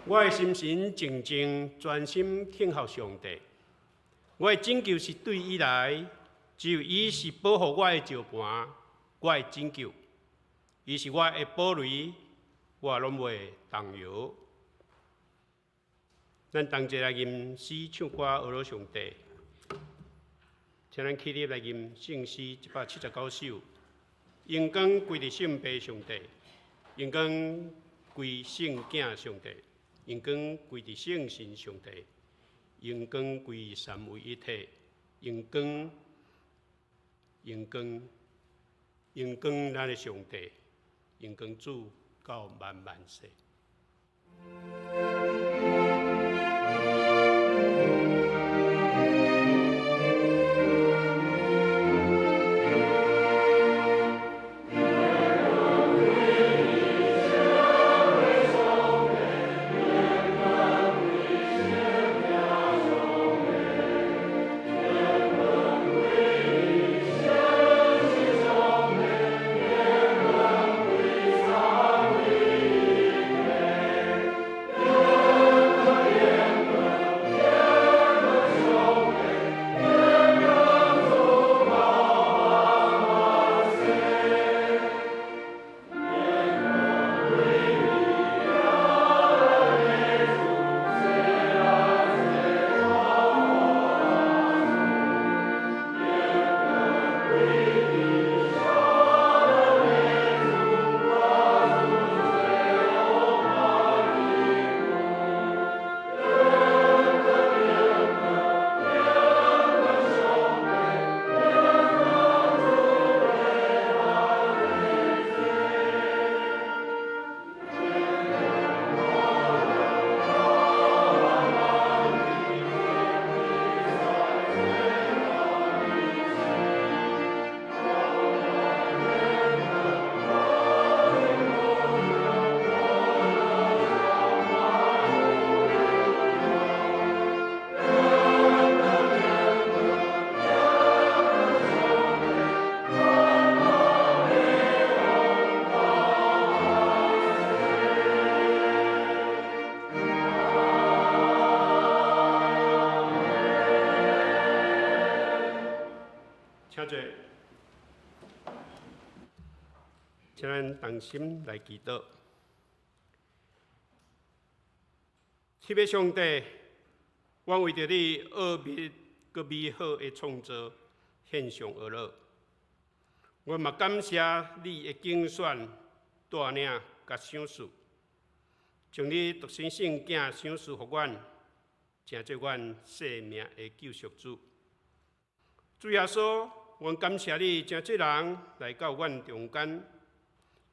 我的心神靜靜，專心等候上帝。我的拯救是對伊來，只有伊是保護我的石磐，我的拯救。伊是我的堡壘，我攏袂動搖。咱同齊來吟詩唱歌，呵咾上帝。請咱起立來吟聖詩179首。榮光歸佇聖父上帝，榮光歸聖囝上帝，榮光歸佇聖神上帝，榮光歸三位一體，榮光，榮光，榮光咱的上帝，榮光主到萬萬世。請坐，請咱同心來祈禱。天父上帝，阮為著你奧秘閣美好的創造獻上呵咾。阮嘛感謝你的揀選、帶領佮賞賜，將你獨生聖囝賞賜予阮，成做阮生命的救贖主。主耶穌，阮感謝你，成做人來到阮中間，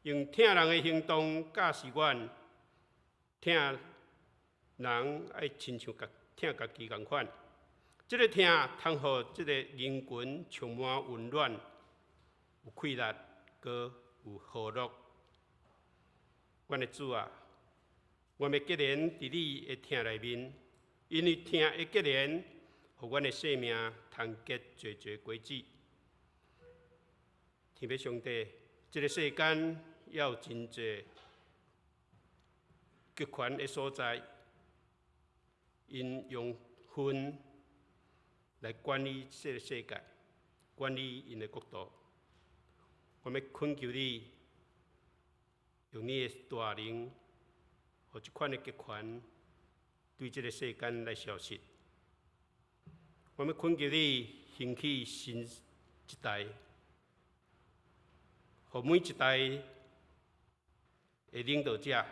用疼人的行動教示阮，疼人愛親像疼家己仝款。這个疼通予這个人群充滿溫暖，有氣力，閣有和樂。阮的主啊，阮欲結連佇你的疼內面，因為疼的結連，予阮的生命通結濟濟果子。天父上帝，這个世間猶有真濟極權的所在，𪜶用恨來管理這个世界，管理𪜶的國度。阮欲懇求你，用你的大能，予這款的極權對這个世間來消失。阮欲懇求你興起新一代，予每一代的領導者，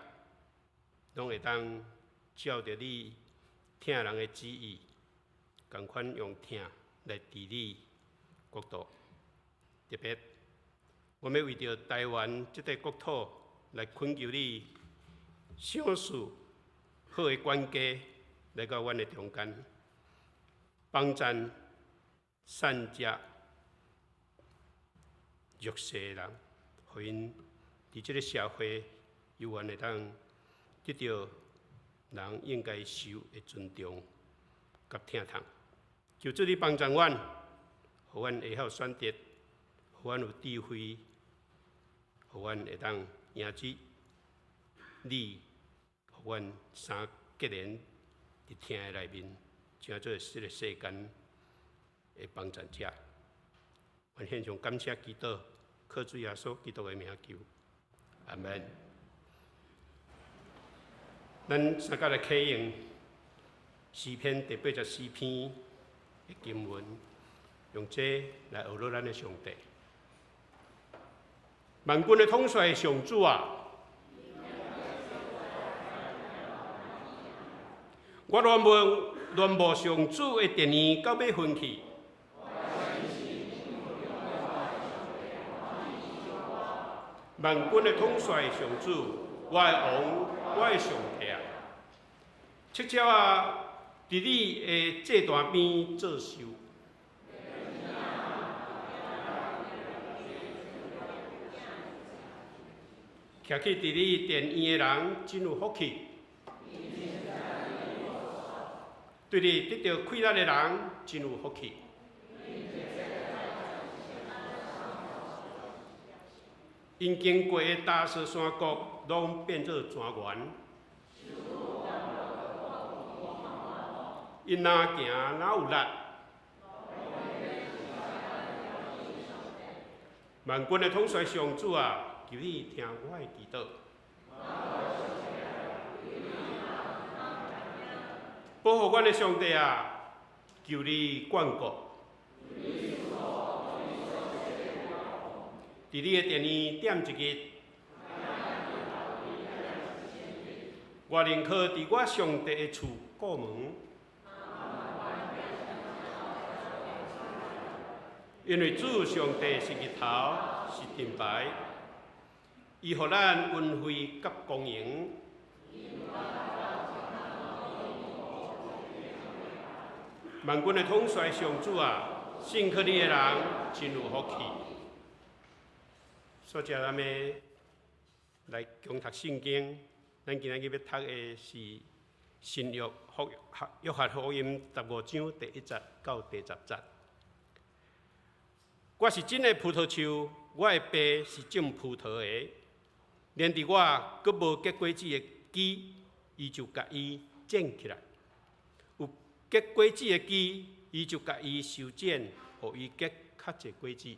攏會當照著你疼人的旨意，仝款用疼來治理國度。特別，阮欲為著台灣這塊國土來懇求你，賞賜好的管家來到阮的中間，幫贊善者弱勢的人，予𪜶佇這个社會猶原會當得著人應該受的尊重佮疼痛。求主你幫助阮，予阮會曉選擇，予阮有智慧，予阮會當贏取你，予予阮三結連佇疼的內面，成做這个世間的幫贊者。阮獻上感謝祈禱，靠主耶穌基督的名求，阿門。咱三個來啟用詩篇第八十四篇的經文，用這來學樂咱的上帝。萬軍的統帥上主啊！我戀慕戀慕上主的殿院到欲昏去。萬軍的統帥上主，我的王，我的上帝啊！七巧啊，佇你的祭壇邊做壽。徛去佇你殿院的人真有福氣。對你得著快樂的人真有福氣。𪜶經過的大雪山谷，攏變做莊園。𪜶若行若有力。萬軍的統帥上主啊，求你聽我的祈禱。保護阮的上帝啊，求你眷顧。佇你的殿院踮一日，我寧可佇我上帝的厝顧門，因為主上帝是日頭，是盾牌，伊予咱恩惠佮光榮。萬軍的統帥上主啊，信靠你的人真有福氣。所以，咱欲來共讀聖經。咱今仔日欲讀的是新約福約翰福音十五章第一節到第十節。我是真的葡萄樹，我的爸是種葡萄的。連佇我閣無結果子的枝，伊就共伊剪起來；有結果子的枝，伊就共伊修剪，予伊結較濟果子。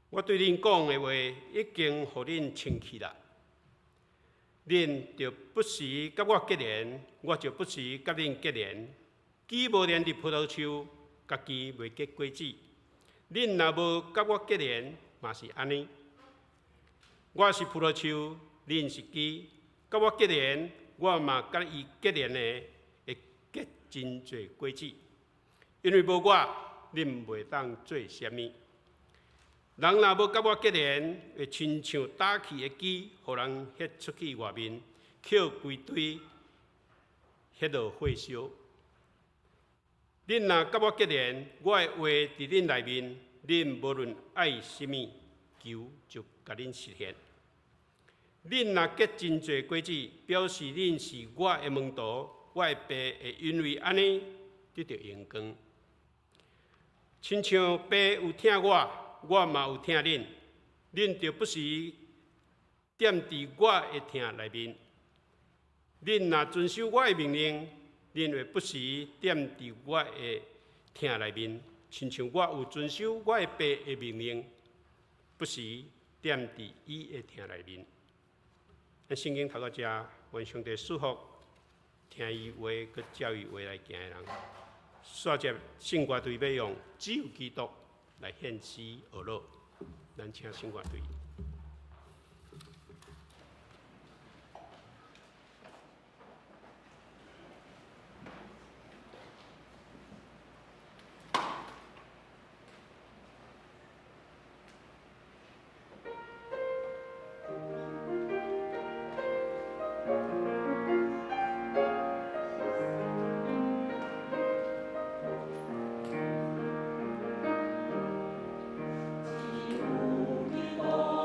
我對恁講的話，已經予恁清氣啦。恁著不時佮我結連，我就不時佮恁結連。枝無連佇葡萄樹，家己袂結果子。恁若無佮我結連，嘛是按呢。我是葡萄樹，恁是枝，佮我結連，我嘛佮伊結連的，會結真濟果子。因為無我，恁袂當做啥物。人若無佮我結連，會親像焦去的枝，予人彼出去外面，抾規堆，彼落火燒。恁若佮我結連，我的話佇恁內面，恁無論愛啥物，求就共恁實現。恁若結真濟果子，表示恁是我的門徒，我的爸會因為按呢得著榮光。親像爸有疼我，我嘛有疼恁，恁著不時踮佇我的疼內面。恁若遵守我的命令，恁會不時踮佇我的疼內面，親像我有遵守我的爸的命令，不時踮佇伊的疼內面。咱聖經讀到遮，願上帝賜福，聽伊話、閣照伊話來行的人。煞節聖歌隊欲用只有基督來獻詩學樂，咱請聖歌隊。只有基督。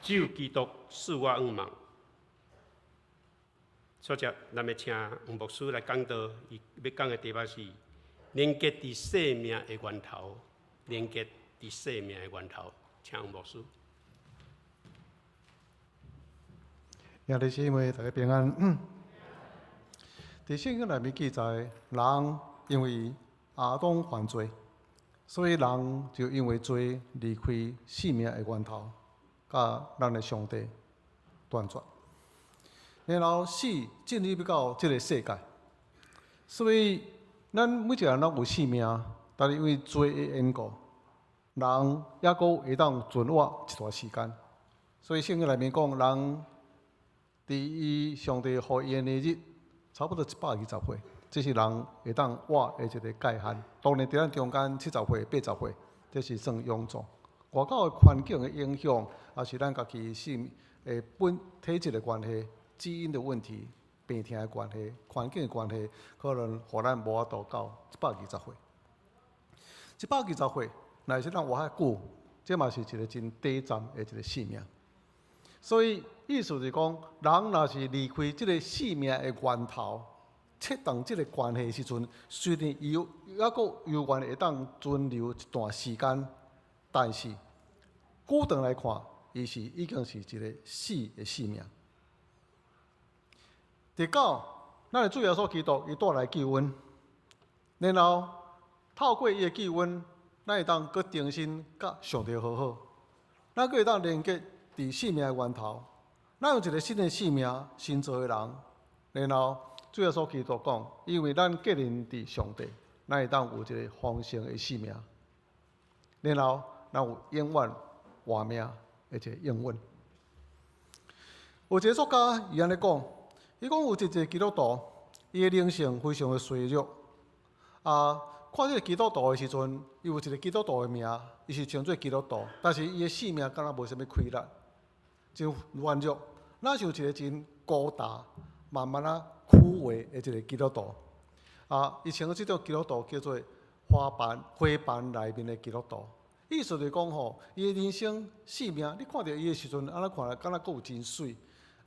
只有基督賜我向望。接著，咱欲請黃牧師來講道，伊欲講的題目是連結佇生命的源頭，連結佇生命的源頭，請黃牧師。兄弟姊妹，大家平安。佇聖經內面記載，人因為亞當犯罪，所以人就因為罪離開生命的源頭，佮咱的上帝斷絕。然後死進入到這个世界，所以咱每一个人攏有性命，但是因為罪的緣故，人猶閣會當存活一段時間。所以聖經內面講，人佇伊上帝予伊的年日，差不多120歲，這是人會當活的一个界限。當然，佇咱中間70歲、80歲，這是算勇壯。外口的環境的影響，抑是咱家己性的本體質的關係、基因的問題、病痛的關係、環境的關係，可能予咱無法度到120歲。120歲，若是咱活遐久，這嘛是一个真短暫的一个生命。所以意思就是講，人若是離開這个生命的源頭，切斷這个關係的時陣，雖然伊猶閣猶原會當存留一段時間，但是久長來看，伊是已經是一个死的生命。直到咱的主耶穌基督，伊帶來救恩，然後透過伊的救恩，咱會當閣重新佮上帝和好，咱閣會當連結佇生命的源頭，咱有一个新的生命，新造的人。然後主耶穌基督講，因為咱結連佇上帝，咱會當有一个豐盛的生命。然後咱有永遠活命的一个應允。有一个作家伊按呢講，伊講有一个基督徒，伊的靈性非常的衰弱。啊，看這个基督徒的時陣，伊有一个基督徒的名，伊是稱做基督徒，但是伊的生命敢若無啥物氣力，真軟弱，若像一个真孤單、慢慢仔枯萎的一个基督徒。啊，伊稱這種基督徒叫做花瓣花瓣內面的基督徒。意思就是講吼，伊的人生生命，你看著伊的時陣，按呢看來，敢若閣有真媠。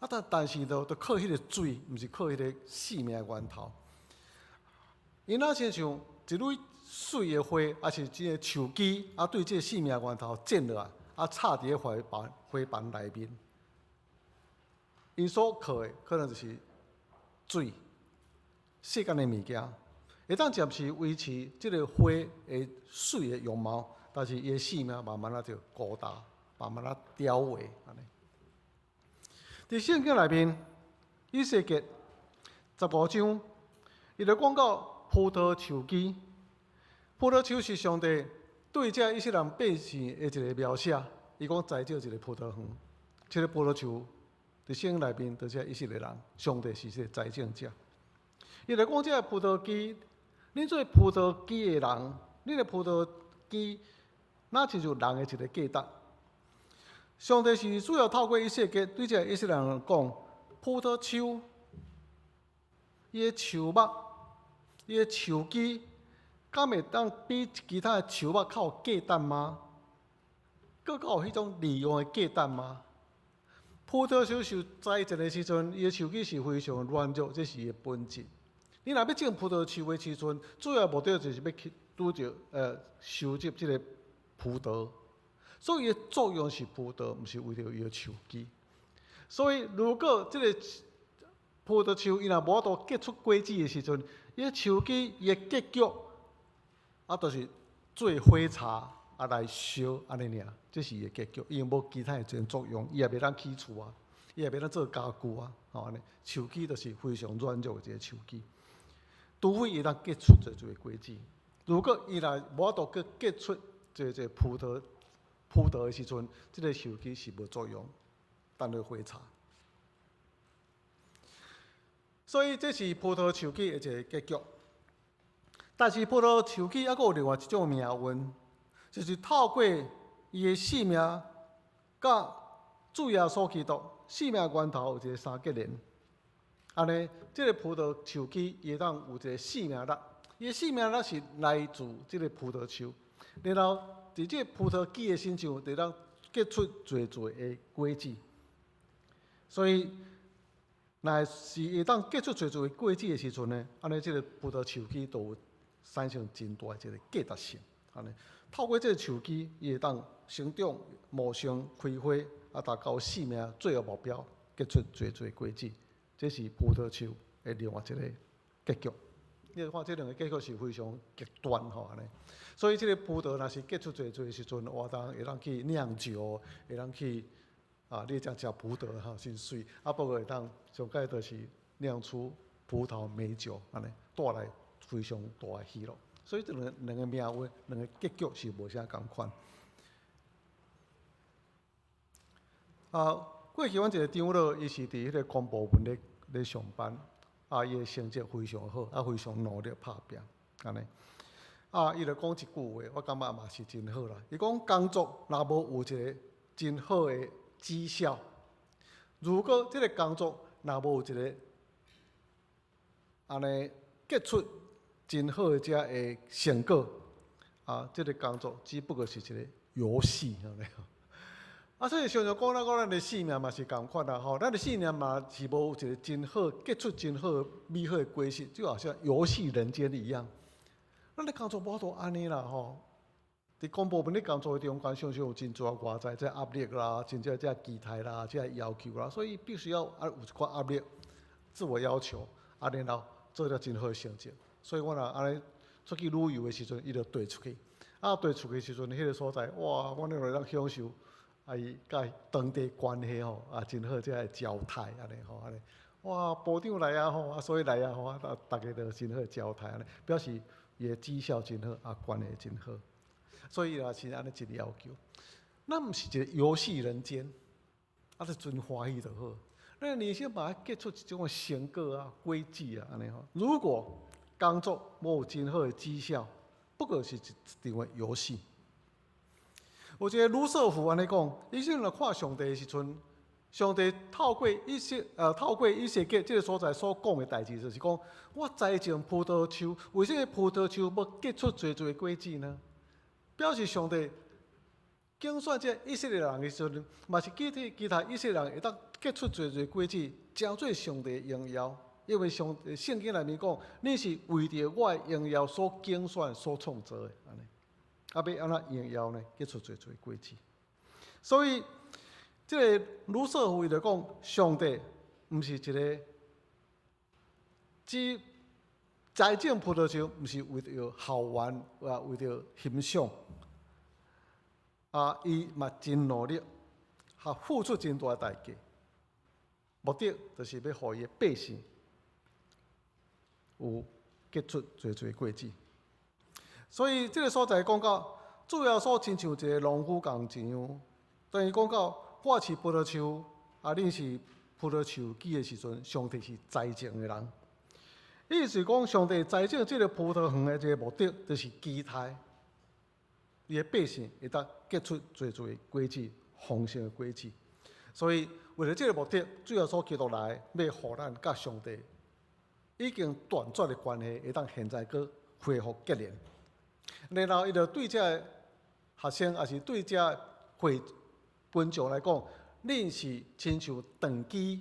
啊，但是就靠彼个水，毋是靠彼个生命的源頭。伊若親像一蕊媠的花，抑是一个樹枝，啊，對這个生命源頭剪落來，啊，插佇咧花瓣內面。𪜶所靠的可能就是水，世間的物件，會當暫時維持這个花的媠的樣貌，但是伊的生命慢慢仔就孤單，慢慢仔凋萎按呢。佇聖經內面，以西結15章，伊就講到葡萄樹枝。葡萄樹是上帝對這以色列人百姓的一个描寫。伊講栽種一个葡萄園，這个葡萄樹佇聖經內面，就是以色列人，上帝是這个栽種者。伊就講這个葡萄枝，恁做葡萄枝的人，恁的葡萄枝，若親像人的一个價值。上帝是主要透過以西結對這个以色列人講，葡萄樹，伊的樹木，伊的樹枝，敢會當比其他的樹木較有價值嗎？閣較有彼種利用的價值嗎？葡萄樹受栽種的時陣，伊的樹枝是非常軟弱，這是伊的本質。你若欲種葡萄樹的時陣，主要目的就是欲去拄著收集這个葡萄，所以伊的作用是葡萄，毋是為著伊的樹枝。所以如果這个葡萄樹伊若無法度結出果子的時陣，伊的樹枝伊的結局啊，就是做火柴啊來燒按呢爾，這是伊的結局，因為無其他的作用，伊也袂當起厝啊，伊也袂當做家具啊，吼按呢，樹枝就是非常軟弱的一个樹枝，除非伊當結出濟濟果子。如果伊若無法度閣結出濟濟葡萄的時陣，這个樹枝是無作用，當做火柴。所以這是葡萄樹枝的一个結局。但是葡萄樹枝猶閣有另外一種命運，就是透過伊的生命，佮主耶穌基督生命源頭有一个相結連。按呢，這个葡萄樹枝伊會當有一个生命力，伊的生命力是來自這个葡萄樹，然後佇這个葡萄枝的身上，就當結出濟濟的果子。所以，若是會當結出濟濟的果子的時陣呢，按呢這个葡萄樹枝就有產生真大的一个價值性。按呢，透過這个樹枝，伊會當成長、茂盛、開花，啊，達到生命最後目標，結出濟濟果子。這是葡萄樹的另外一个結局。你看這兩个結局是非常極端吼，按呢。所以這个葡萄若是結出濟濟的時陣，活當會當去釀酒，會當去啊，你講食葡萄吼，真媠。啊，不過會當上蓋就是釀出葡萄美酒，按呢帶來非常大的喜樂。所以這兩个命運，兩个結局是無啥仝款。啊，過去阮一个長老，伊是佇彼个公部門咧上班，啊，伊的成績非常好，啊，非常努力拍拚，按呢。啊，伊就講一句話，我感覺嘛是真好啦。伊講工作若無有一个真好的績效，如果這个工作若無有一个按呢結出真好的這个成果，啊，這个工作只不過是一个遊戲，按呢。啊，所以常常講咱講咱的生命嘛是仝款啦，吼，咱的生命嘛是無有一个真好結出真好美好的果實，就好像遊戲人間一樣。咱的工作無法度按呢啦，吼。佇公部門咧工作的中間，常常有真濟外在這壓力啦，真濟這期待啦，這要求啦，所以必須要啊有一寡壓力，自我要求，啊，然後做了真好的成績。所以我若按呢出去旅遊的時陣，伊就綴出去。啊，綴出去時陣，彼个所在，哇，阮會當享受啊伊佮當地關係吼，啊真好，這个招待按呢吼，按呢，哇，部長來啊吼，啊所以來啊吼，啊逐家都真好招待按呢，表示伊的績效真好，啊關係真好。所以也是按呢一个要求。咱毋是一个遊戲人間，啊，就真歡喜就好。咱人生嘛愛結出一種的成果啊、果子啊，按呢吼。如果工作無有真好的績效，不過是一場的遊戲。有一个盧瑟福按呢講，伊先來看上帝的時陣，上帝透過以西結這个所在所講的代誌，就是講我栽種葡萄樹，為啥物葡萄樹無結出濟濟果子呢？表示上帝揀選這以色列人的時陣，嘛是記得其他以色列人會當結出濟濟果子，成做上帝的榮耀。因為上帝聖經內面講，你是為著我的榮耀所揀選、所創造的，按呢。啊，欲按怎榮耀呢？結出濟濟果子。所以，這个盧瑟福伊就講，上帝毋是一个只栽種葡萄樹，毋是為著好玩，啊，為著欣賞。啊，伊嘛真努力，還付出真大代價，目的就是欲予伊的百姓有結出濟濟果子。所以，這个所在講到，主耶穌親像一个農夫仝一樣，當伊講到我是葡萄樹，啊，恁是葡萄樹枝的時陣，上帝是栽種的人。意思講，上帝栽種這个葡萄園的這个目的，就是期待伊的百姓會當結出濟濟果子，豐盛的果子。所以，為了這个目的，主耶穌基督來，欲予咱佮上帝已經斷絕的關係，會當現在閣恢復結連。然後，伊就對這个學生，抑是對這个會群眾來講，恁是親像斷枝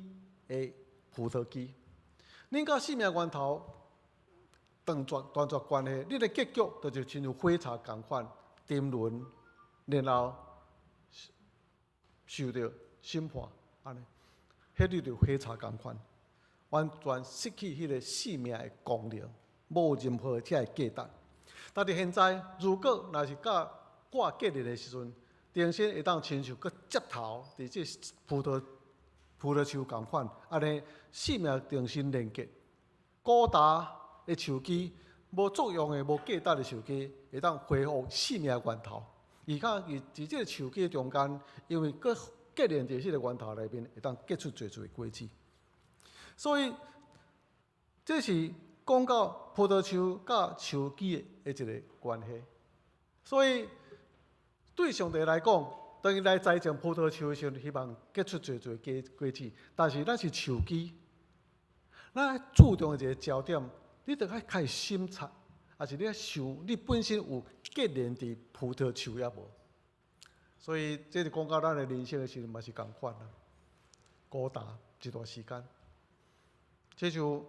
的葡萄枝，恁佮生命源頭斷絕關係，恁的結局就是親像火柴仝款沉淪，然後受著審判，按呢，彼你就火柴仝款，完全失去彼个生命的功能，無任何這个價值。但是現在，如果若是佮我結連的時陣，重新會當親像閣接頭佇這葡萄樹仝款，按呢生命重新連結，孤單的樹枝，無作用的、無價值的樹枝，會當恢復生命源頭。而且佇這个樹枝中間，因為閣結連佇這个源頭內面，會當結出濟濟果子。所以，這是講到葡萄樹佮樹枝的一个關係。所以，對上帝來講，當伊來栽種葡萄樹的時陣，希望結出濟濟果子。但是咱是樹枝，咱注重的一个焦點，你著愛開始審查，抑是你愛想你本身有結連佇葡萄樹抑無？所以這是講到咱的人生的時陣嘛是仝款啊，孤單一段時間。這就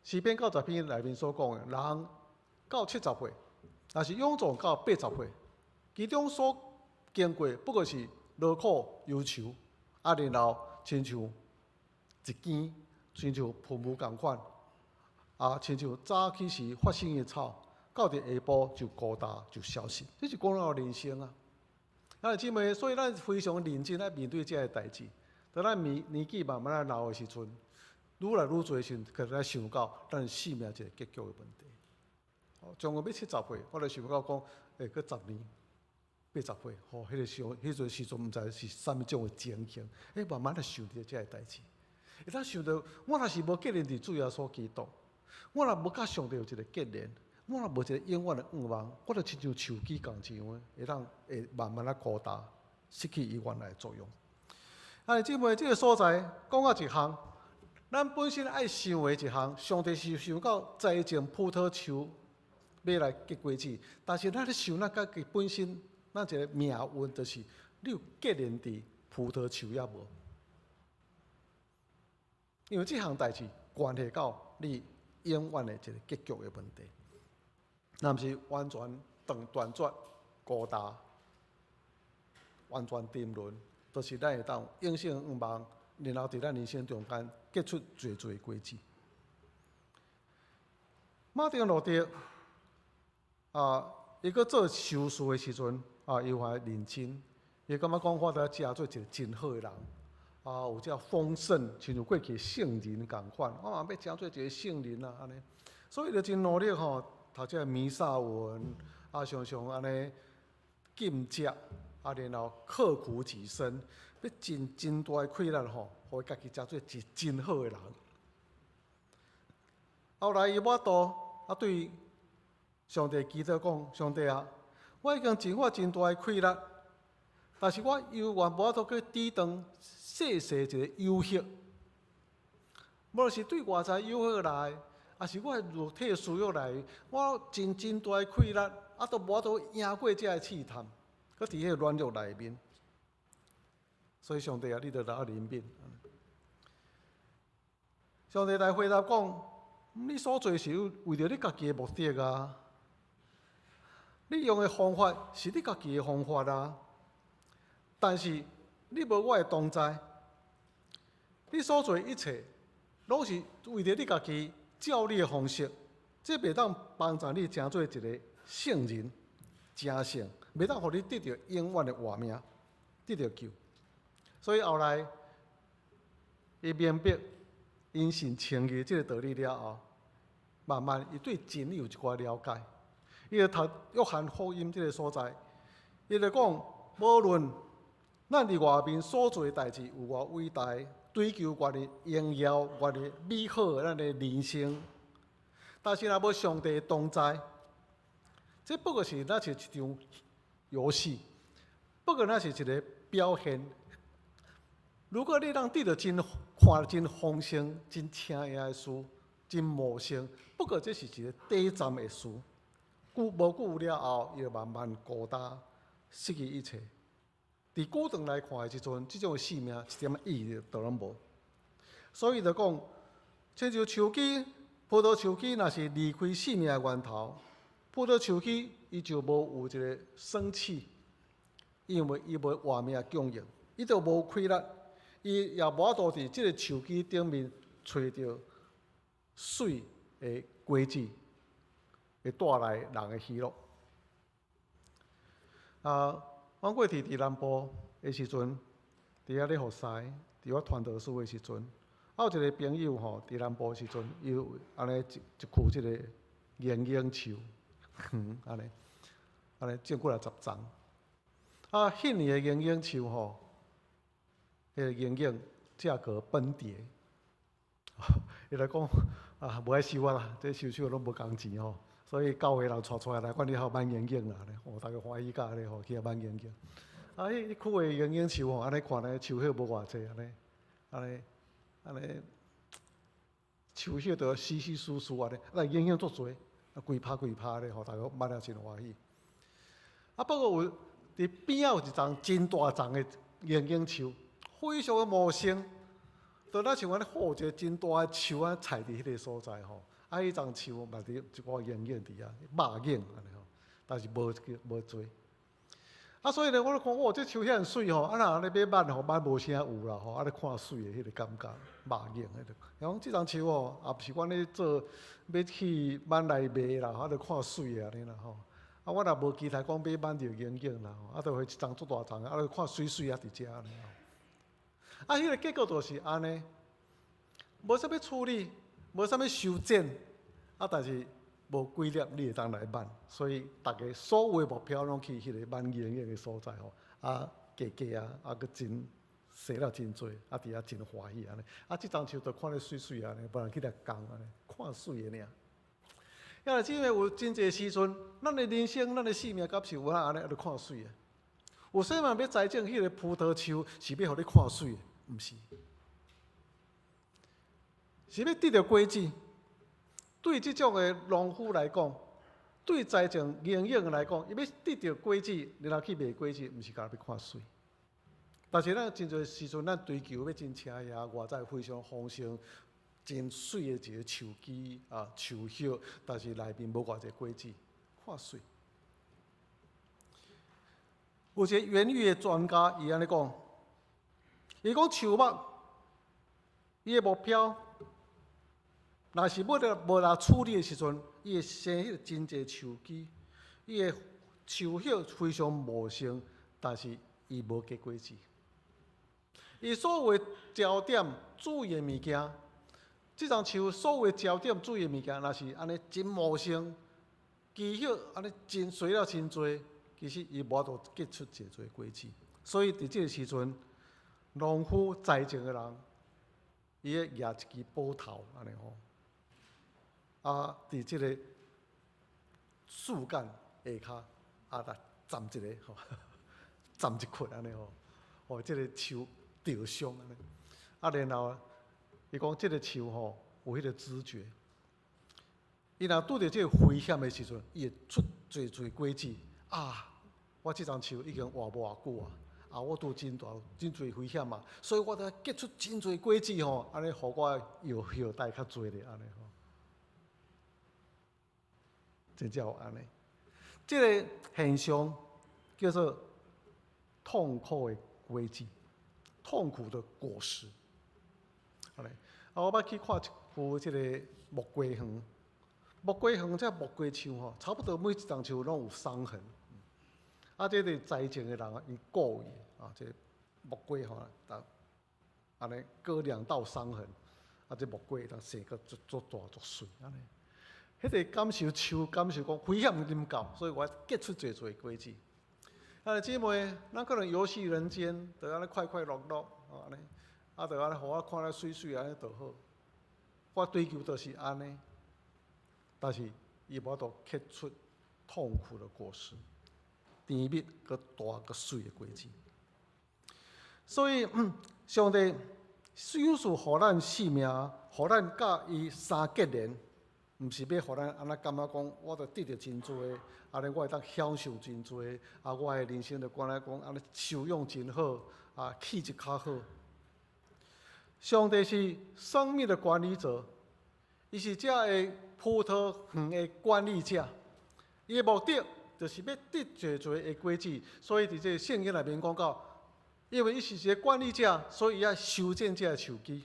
詩篇90篇內面所講的，人到70歲，若是勇壯到80歲，其中所經過不過是勞苦憂愁，啊，然後親像一更，親像噴霧仝款，啊，親像早起時發生的草，到佇下晡就孤單就消失。這是講到人生啊。啊，姊妹，所以咱非常認真來面對這个代誌。當咱年紀慢慢仔老的時陣，愈來愈濟時陣，開始來想到咱生命一個結局的問題。哦，將要70歲，我就想到講，欸，閣10年，80歲，吼，彼個時候，彼陣時陣毋知是啥物種的情形。欸，慢慢來想著這个代誌。會當想著，我若是無結連佇主耶穌基督，我若無佮上帝有一個結連，我若無一個永遠的願望，我就親像樹枝仝一樣的，會當會慢慢仔孤單，失去伊原來的作用。啊，姊妹，這個所在講到一項，咱本身愛想的一項，上帝是想到栽種葡萄樹欲來結果子，但是咱咧想咱家己本身，咱一個命運就是你有結連佇葡萄樹抑無？因為這項代誌關係到你永遠的一個結局的問題，若毋是完全斷絕孤單，完全沉淪，就是咱會當永生願望，然後佇咱人生中間結出濟濟果子。馬丁路德啊，伊閣做修士的時陣啊，伊還認真，伊感覺講我著成做一個真好的人。啊，有這豐盛，親像過去聖人仝款，我嘛欲成做一個聖人啊，按呢，所以就真努力吼，讀這個彌撒文，啊，常常按呢禁食，啊，然後刻苦己身，欲盡真大的氣力吼，予伊家己成做一個真好的人。後來伊無法度，啊，對上帝祈禱講：上帝啊，我已經盡我真大的氣力，但是我猶原無法度去抵擋世世一個誘惑，無論是對外在誘惑來，抑是我的肉體私欲來，我盡真大的氣力，啊，都無法度贏過這个試探，閣佇彼个軟弱內面。所以上帝啊，你著來憐憫。上帝來回答講：你所做是為著你家己的目的啊，你用的方法是你家己的方法啊，但是你無我的同在，你所做一切，攏是為著你家己照你的方式，這袂當幫助你成做一個聖人、成聖，袂當予你得著永遠的活命，得著救。所以後來，伊明白因信稱義這個道理了後，慢慢伊對真理有一寡了解。伊就讀約翰福音這個所在，伊就講，無論咱佇外面所做的代誌有偌偉大，追求偌濟榮耀、偌濟美好咱的人生，但是若無上帝同在，這不過是那是一場遊戲，不過那是一個表現。如果你通得著真看真豐盛、真請贏的事、真茂盛，不過這是一個短暫的事。久無久了後，伊就慢慢孤單，失去一切。佇久長來看的時陣，這種生命一點仔意義都攏無。所以就講，親像樹枝、葡萄樹枝，若是離開生命的源頭，葡萄樹枝伊就無有一個生氣，因為伊無活命供應，伊就無氣力，伊也無法度佇這個樹枝頂面揣著媠的果子，會帶來人的喜樂。啊，我過去佇南部的時陣，佇遐咧服侍，佇我傳道書的時陣，啊有一個朋友吼，佇南部的時陣，伊有按呢一一棵這個銀杏樹，按呢，按呢種幾若十叢。啊，彼年的銀杏樹吼，彼個銀杏價格崩跌。伊來講啊，無愛收啊啦，這收收攏無工錢吼，所以教會人帶出來來，看你好買銀杏啦，哦，逐家歡喜甲按呢吼，去遐買銀杏。啊，彼彼區的銀杏樹吼，按呢看咧，樹葉無偌濟，按呢，按呢，按呢，樹葉都死死疏疏按呢，啊，銀杏足濟，啊，規趴規趴咧吼，逐家買了真歡喜。啊，不過有佇邊仔有一叢真大叢的銀杏樹，非常的茂盛。就若像按呢，好一个真大的樹啊，栽佇彼个所在吼。啊，彼叢樹嘛佇一寡銀杏佇遐，肉影按呢吼，但是無無濟。啊，所以呢，我咧看，哇，這樹遐爾媠吼，啊，若按呢欲挽吼，挽無啥有啦吼，啊咧看媠的彼个感覺，肉影彼个。伊講這叢樹吼，也毋是阮咧做欲去挽來賣啦，啊，著看媠的按呢啦吼。啊，我若無期待講欲挽著銀杏啦吼，啊，著會一叢足大叢的，啊，著看媠媠啊佇遮按呢吼。啊，彼个結果就是按呢，無啥物處理，無啥物修剪，啊，但是無幾粒你會當來挽，所以逐家所有的目標攏去彼个挽銀杏的所在吼，啊，加加啊，啊，閣真生了真濟，啊，佇遐真歡喜按呢。啊，這叢樹就看咧媠媠按呢，無人去來共按呢，看媠的爾。啊，因為有真濟時陣，咱的人生、咱的生命，敢是有按呢，啊，著看媠的。有啥人欲栽種彼个葡萄樹，是欲予你看媠的？毋是，是欲得著果子。對這種的農夫來講，對栽種銀杏來講，伊欲得著果子，然後去賣果子，毋是干焦欲看媠。但是咱真濟時陣，咱追求欲真奢華，外在非常豐盛、真媠的一个樹枝啊、樹葉，但是內面無偌濟果子，看媠。有一个園藝的專家，伊按呢講，伊講樹木，伊的目標，若是要來無來處理的時陣，伊會生彼个真濟樹枝，伊的樹葉非常茂盛，但是伊無結果子。伊所有的焦點注意的物件，這叢樹所有的焦點注意的物件，若是按呢真茂盛，枝葉按呢真水了真濟，其實伊無法度結出濟濟果子。所以佇這个時陣，農夫栽種的人，伊會舉一支斧頭按呢吼，啊，佇這个樹幹下跤，啊，來斬一个吼，斬一塊按呢吼，予這个樹著傷按呢。啊，然後伊講這个樹吼有彼个知覺，伊若拄著這个危險的時陣，伊會出濟濟果子。啊，我這叢樹已經活無偌久啊，啊，我拄真大真濟危險啊，所以我著結出真濟果子吼，按呢予我的後代較濟咧，按呢吼。真正有按呢，這个現象叫做痛苦的果子，痛苦的果實。好咧，啊，我捌去看一幅這个木瓜園，木瓜園這木瓜樹吼，差不多每一叢樹攏有傷痕。啊，這个栽種的人啊，伊故意啊，這个木瓜吼，啊，按呢割兩道傷痕，啊，這木瓜會當生閣足足大足媠按呢。彼个感受樹感受講危險臨到，所以我結出濟濟果子。啊，姊妹，咱可能遊戲人間，就按呢快快樂樂，按呢，啊，就按呢，予我看咧媠媠按呢就好。我追求就是按呢，但是伊無法度結出痛苦的果實，甜蜜閣大閣媠的果子。所以，上帝賞賜予咱生命，予咱佮伊相結連，毋是欲予咱按呢感覺講，我著得著真濟，按呢我會當享受真濟，啊，我的人生就敢若講按呢修養真好，啊，氣質較好。上帝是生命的管理者，伊是這个葡萄園的管理者，伊的目的就是欲得濟濟的果子，所以佇這个聖經內面講到，因為伊是一个管理者，所以伊愛修剪這个樹枝。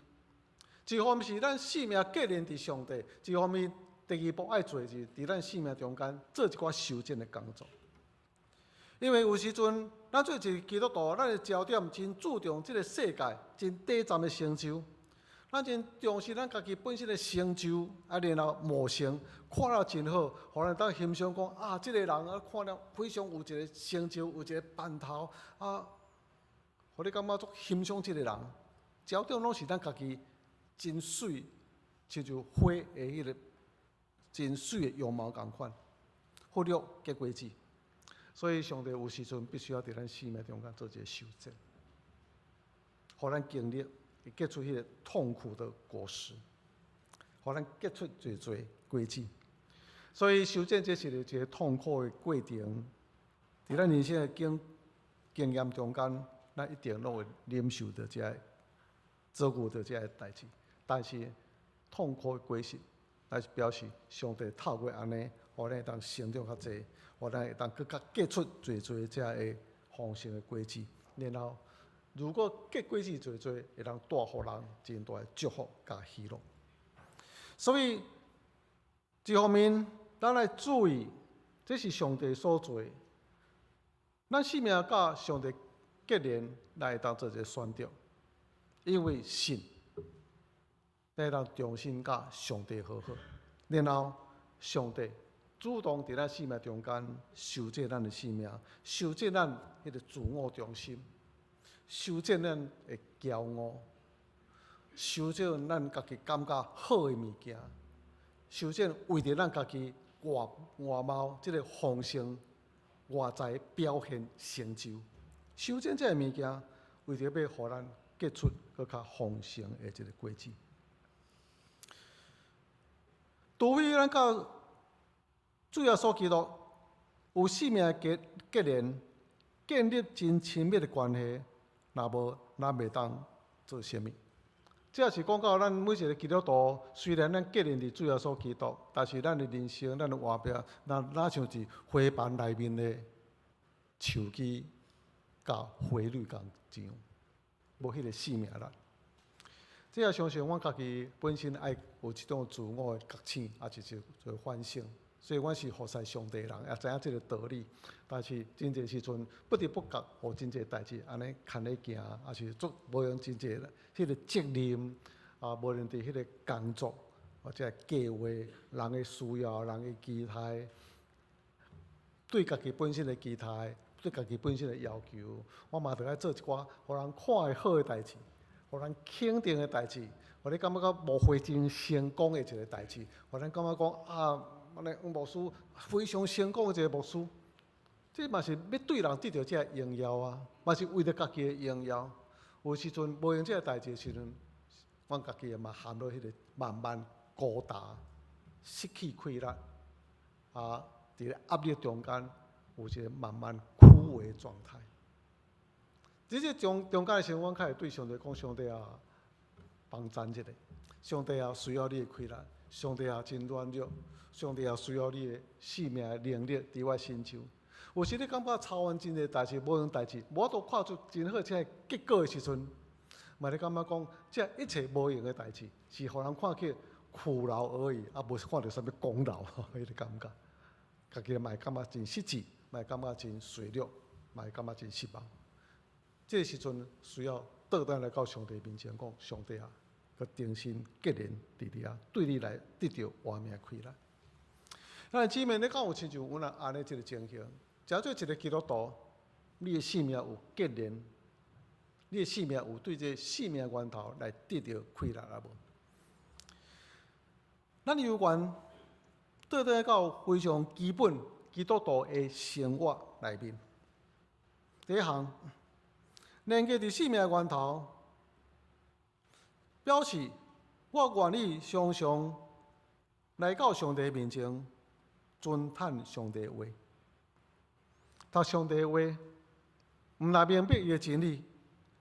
一方面是咱生命結連佇上帝，一方面第二步愛做就是佇咱生命中間做一寡修剪的工作。因為有時陣，咱做一个基督徒，咱的焦點真注重這个世界真短暫的成就，咱真重視咱家己本身的成就，啊，然後茂盛，看了真好，予咱當欣賞講啊，這個人啊，看了非常有一个成就，有一个盼頭啊，予你感覺足欣賞這个人。焦點攏是咱家己真媠，親像花的彼个真媠的樣貌仝款，忽略結果子。所以上帝有時陣必須要佇咱生命中間做一个修剪，予咱經歷會結出彼个痛苦的果實，予咱結出濟濟果子。所以修剪這是一個痛苦的過程，佇咱人生的經經驗中間，咱一定攏會忍受著這个，遭遇著這个代誌。但是痛苦的果實，乃是表示上帝透過按呢，予咱會當成長較濟，予咱會當閣較結出濟濟這个豐盛的果子。然後，如果結果子濟濟，會當帶予人真大的祝福佮喜樂。所以，一方面，咱愛注意，這是上帝所做的。咱生命佮上帝結連，咱會當做一个選擇，因為信，咱會當重新佮上帝和好，然後上帝主動佇咱生命中間修正咱的生命，修正咱彼个自我中心，修正咱的驕傲，修正咱家己感覺好的物件，修正為著咱家己外外貌這个豐盛外在表現成就，修正這个物件，為著欲予咱結出閣較豐盛的一个果子。除非咱佮主耶穌基督有生命結結連，建立真親密的關係，若無咱袂當做啥物。這也是講到咱每一个基督徒，雖然咱結連佇主耶穌基督，但是咱的人生、咱的活命，若若像是花瓣內面的樹枝佮花蕊仝樣，無彼个生命力。這也相信阮家己本身愛有這種自我的覺醒，抑是一個反省。所以阮是服侍上帝人，也知影這个道理。但是真濟時陣不知不覺，予真濟代誌按呢牽咧行，抑是做無用真濟彼个責任啊，無論佇彼个工作或者計劃、人的需要、人的期待，對家己本身的期待，對家己本身的要求，我嘛著愛做一寡予人看會好的代誌，予人肯定的代誌，予你感覺講無非真成功的一个代誌，予咱感覺講啊，按呢黃牧師非常成功的一个牧師，這嘛是欲對人得著這个榮耀啊，嘛是為著家己的榮耀。有時陣無閒這个代誌的時陣，阮家己嘛陷入彼个慢慢孤單、失去氣力，啊，佇咧壓力中間有一个慢慢枯萎的狀態。佇這中中間的時陣，阮較會對上帝講：上帝啊，幫贊一下！上帝啊，需要你的氣力！上帝啊，真軟弱！上帝啊，需要你的生命的能力佇我身上。有時你感覺操完真濟代誌，無閒代誌，無法度看出真好這个結果的時陣，嘛你感覺講，這一切無用的代誌，是予人看去苦勞而已，啊，無是看著啥物功勞，彼个感覺，家己嘛會感覺真失志，嘛會感覺真衰弱，嘛會感覺真失望。這个時陣需要倒轉來到上帝面前講：上帝啊，閣重新結連佇你遐，對你來得著活命氣力。咱姊妹，你敢有親像阮按呢這个情形？誠做一个基督徒，你的生命有結連，你的生命有對這个生命源頭來得著氣力啊無？咱有緣倒轉到非常基本基督徒的生活內面。第一項，連結佇生命源頭，表示我願意常常來到上帝面前，尊嘆上帝話，讀上帝話，毋但明白伊的真理，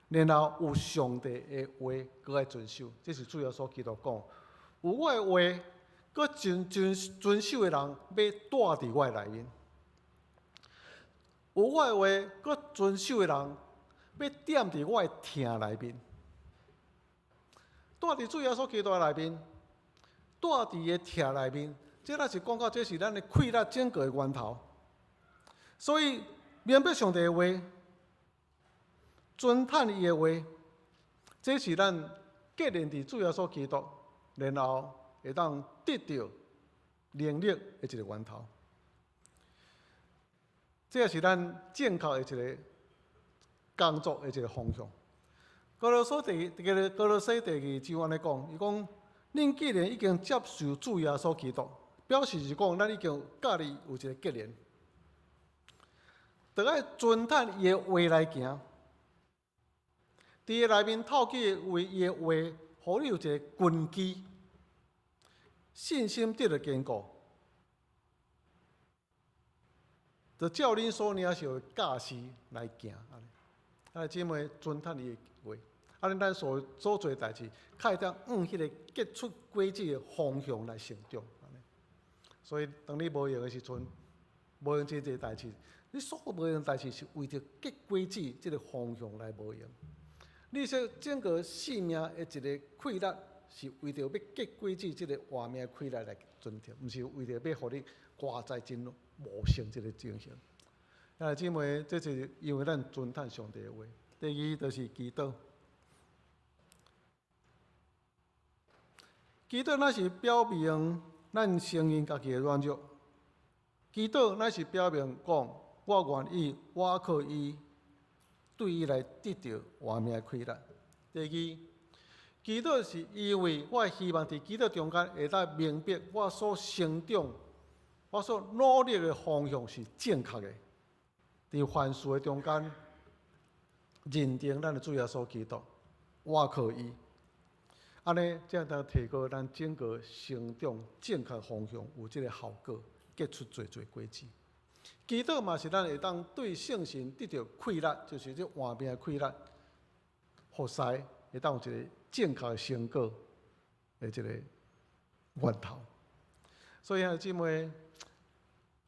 然後有上帝的話閣愛遵守，這是主耶穌基督講。有我的話，閣遵遵遵守的人，欲蹛佇我的內面；有我的話，閣遵守的人，欲踮佇我的疼內面。蹛佇主耶穌基督的內面，蹛佇伊的疼內面，這若是講到這是咱的氣力整個的源頭。所以明白上帝的話，尊嘆伊的話，這是咱結連佇主耶穌基督，然後會當得著能力的一個源頭。這也是咱正確的一個工作的一個方向。歌羅西第二章按呢講，伊講：恁既然已經接受主耶穌基督，表示是講咱已經佮伊有一個結連，著愛遵趁伊的話來行。佇伊內面透過為伊的話，予你有一個根基，信心得著堅固。就照恁所領受的教示來行。按呢，啊，姊妹尊嘆伊的話，按呢咱所所做代誌，較會當向彼个結出果子的方向來成長。按呢，所以當你無閒的時陣，無閒真濟代誌，你所有無閒代誌是為著結果子這个方向來無閒。你說整個生命的一个氣力，是為著欲結果子這个活命氣力來存著，毋是為著欲予你活在真無成這个情形。啊，姊妹，這是因為咱尊嘆上帝的話。第二就是祈禱，祈禱乃是表明咱承認家己的軟弱。祈禱乃是表明講，我願意，倚靠伊，對伊來得著活命的氣力。第二，祈禱是因為我希望佇祈禱中間會當明白我所成長、我所努力的方向是正確的。佇凡事的中間，認定咱的主耶穌基督，倚靠伊，按呢才會當提高咱整個成長正確方向，有這个效果，結出濟濟果子。祈禱嘛是咱會當對聖神得著氣力，就是這活命的氣力，服侍會當有一个正確的成果的一个源頭。所以兄弟姊妹，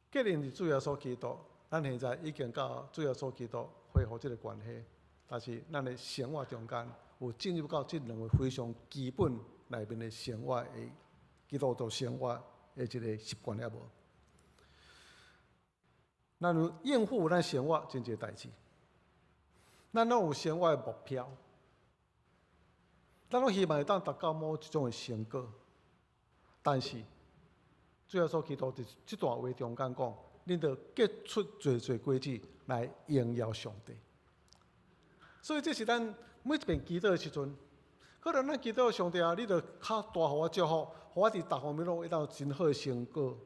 既然是主耶穌基督，咱現在已經佮主耶穌基督恢復這个關係，但是咱的生活中間有進入到這兩个非常基本內面的生活的基督徒生活的一个習慣了無？咱有應付咱生活真濟代誌，咱攏有生活的目標，咱攏希望會當達到某一種的成果，但是主耶穌基督佇這段話中間講，恁著結出濟濟果子來榮耀上帝。所以這是咱每一遍祈禱的時陣，可能咱祈禱上帝啊，你著較大予我祝福，予我佇逐方面攏會當有真好的成果。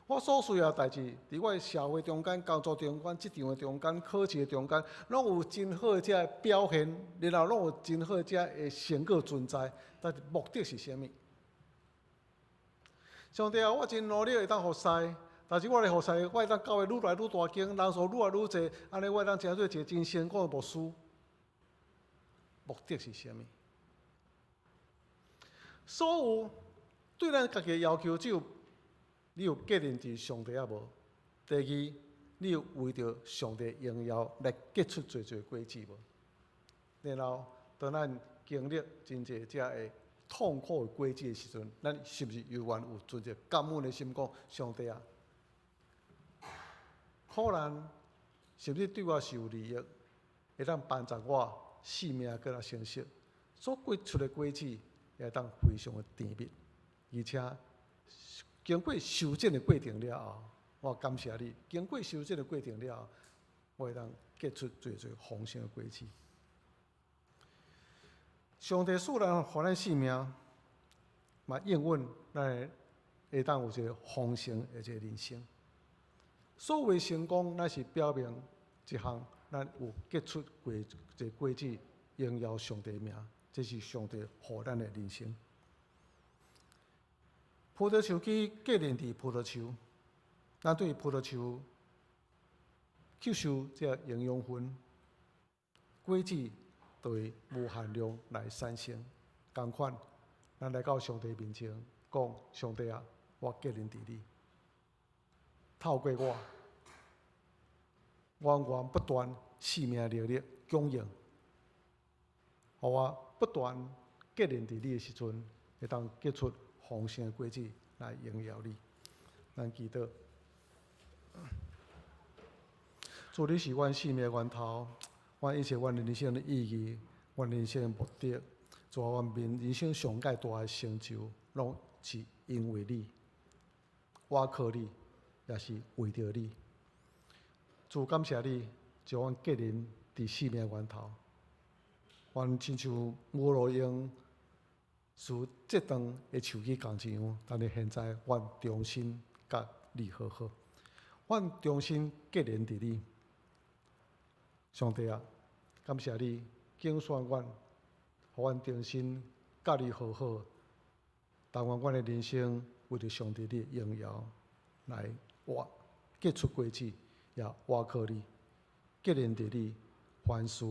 我所需要的代誌，佇我的社會中間、工作中間、職場的中間、考試的中間，攏有真好的這个表現，然後攏有真好的這个成果存在。但是目的是啥物？上帝啊，我真努力會當服侍，但是我咧服侍，我會當教會愈來愈大間，人數愈來愈濟，按呢我會當成做一个真成功的牧師。目的是啥物？所有對咱家己的要求，只有你有繼認佇上帝抑無？第二，你有為著上帝榮耀來結出濟濟果子無？然後，當咱經歷真濟這个痛苦的果子的時陣，咱是毋是猶原有存著感恩的心，講上帝啊，苦難是毋是對我是有利益，會當幫助我生命閣較成熟，所結出的果子也會當非常的甜蜜，而且經過修剪的過程了後，我感謝你。經過修剪的過程了後，我會當結出濟濟豐盛的果子。上帝賜咱予咱性命，嘛應允咱會當有一个豐盛的一个人生。所謂成功，乃是表明一項咱有結出過一个果子，榮耀上帝名，這是上帝予咱的人生。葡萄樹枝結連佇葡萄樹，咱對葡萄樹吸收這个營養分，果子就會無限量來產生。仝款，咱來到上帝面前，講：上帝啊，我結連佇你，透過我，我願不斷生命能力供應，予我不斷結連佇你的時陣，會當結出豐盛的果子來榮耀你。咱祈禱，主，你是阮生命的源頭，阮一切阮人生的意義，阮人生的目的，主啊，阮人生上蓋大的成就，攏是因為你，倚靠你，也是為著你。主，感謝你，將阮結連佇生命源頭。阮親像無路用樹折斷的樹枝仝一樣，但是現在阮重新佮你和好，阮重新結連佇你。上帝啊，感謝你揀選阮，予阮重新佮你和好，但願阮的人生為著上帝你的榮耀來活，結出果子，也倚靠你，结连佇你，凡事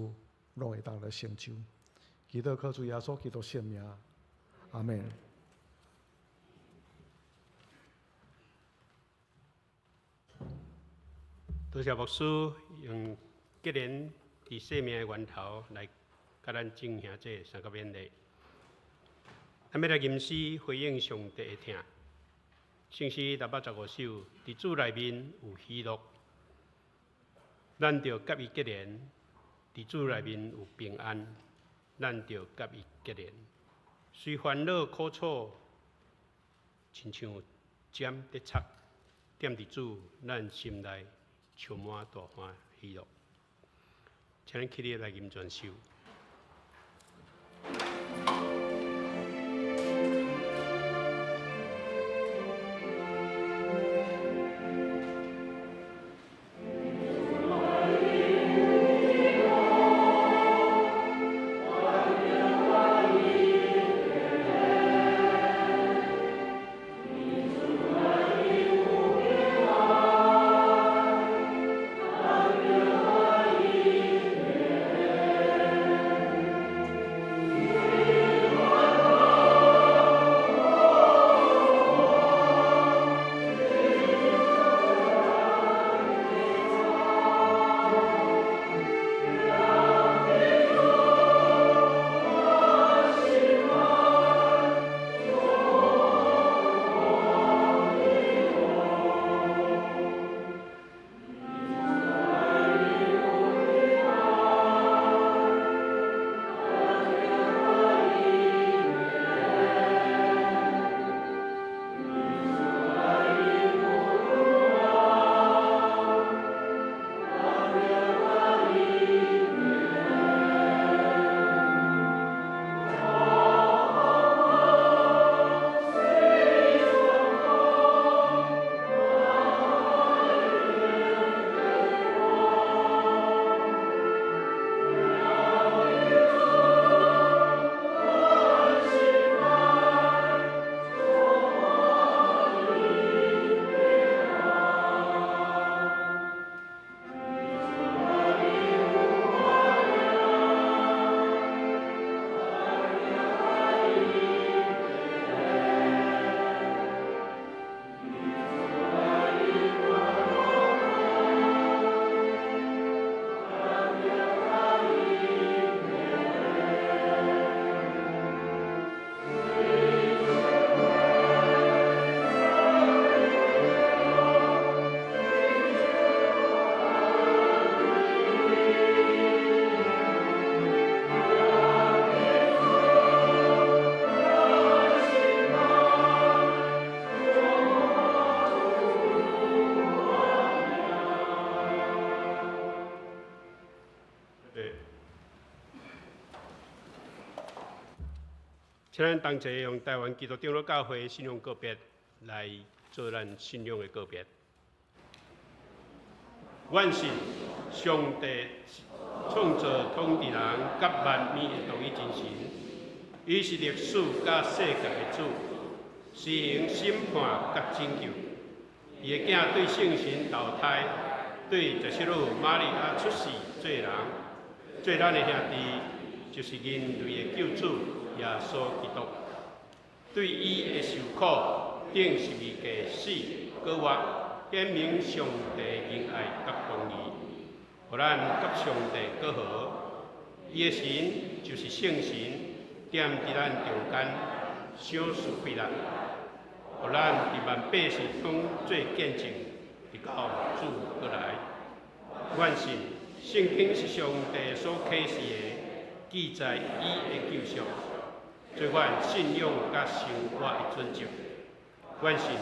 攏會當來成就。祈禱靠主耶穌基督聖名，阿門。多謝牧師用結連佇生命的源頭來佮咱進行這三個勉勵。咱欲來吟詩回應上帝的疼。聖詩615首，佇主內面有喜樂，咱著佮伊結連；佇主內面有平安，咱著佮伊結連。雖煩惱苦楚，親像針佇插，踮佇主，咱心內充滿大歡喜樂。請咱起立來吟全首。請咱同齊用臺灣基督長老教會信仰告別來做咱信仰的告別。願信上帝創造統治人佮萬物的獨一真神，伊是歷史佮世界的主，施行審判佮拯救。伊的囝對聖神投胎，對十七路瑪利亞出世做人，做咱的兄弟，就是人類的救主耶穌基督。對伊的受苦，釘十字架死，閣活，顯明上帝仁愛佮公義，予咱佮上帝閣和。伊的神就是聖神，踮佇咱中間，賞賜快樂，予咱佇萬百姓中做見證，直到主閣來。願信聖經是上帝所啟示的，記載伊的救贖，做阮信仰佮生活的準則。願信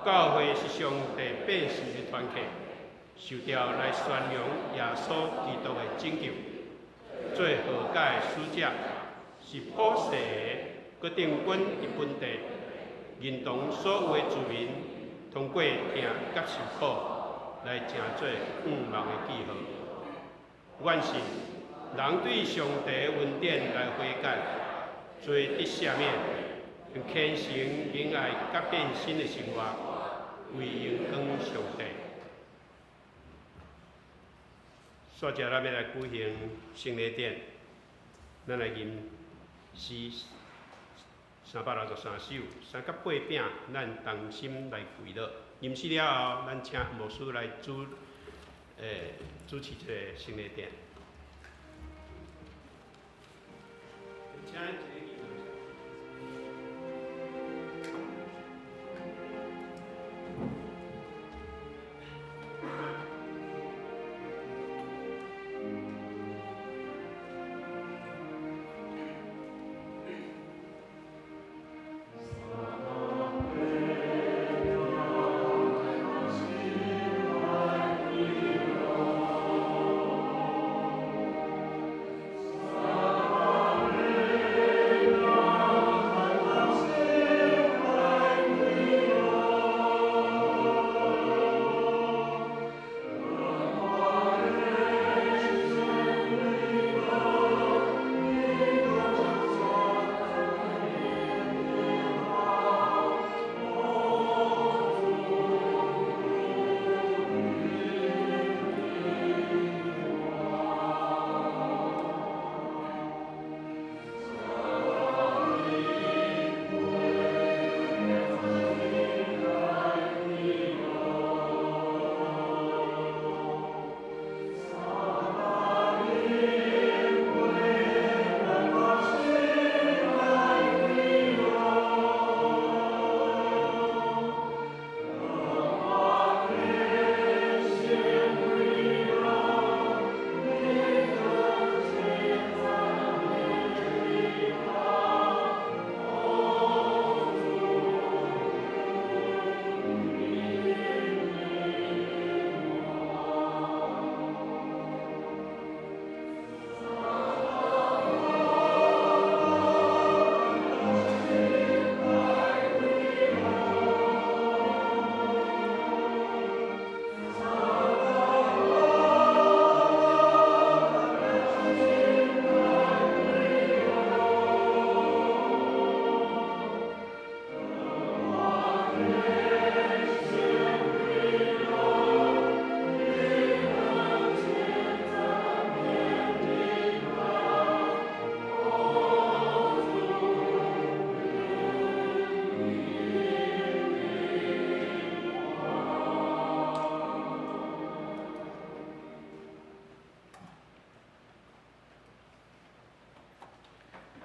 教會是上帝百姓的團體，受召來宣揚耶穌基督的拯救，做和解的使者，是普世的，閣定軍佇本地，認同所有的子民，通過疼佮受苦來成做向望的記號。願信人對上帝的恩典來悔改，罪得赦免，用虔誠仁愛佮獻身的生活，為榮光上帝。煞者咱欲來舉行聖禮典，咱來吟詩363首，三甲八餅，咱同心來跪禱。吟詩了後，咱請牧師來主持這个聖禮典。請。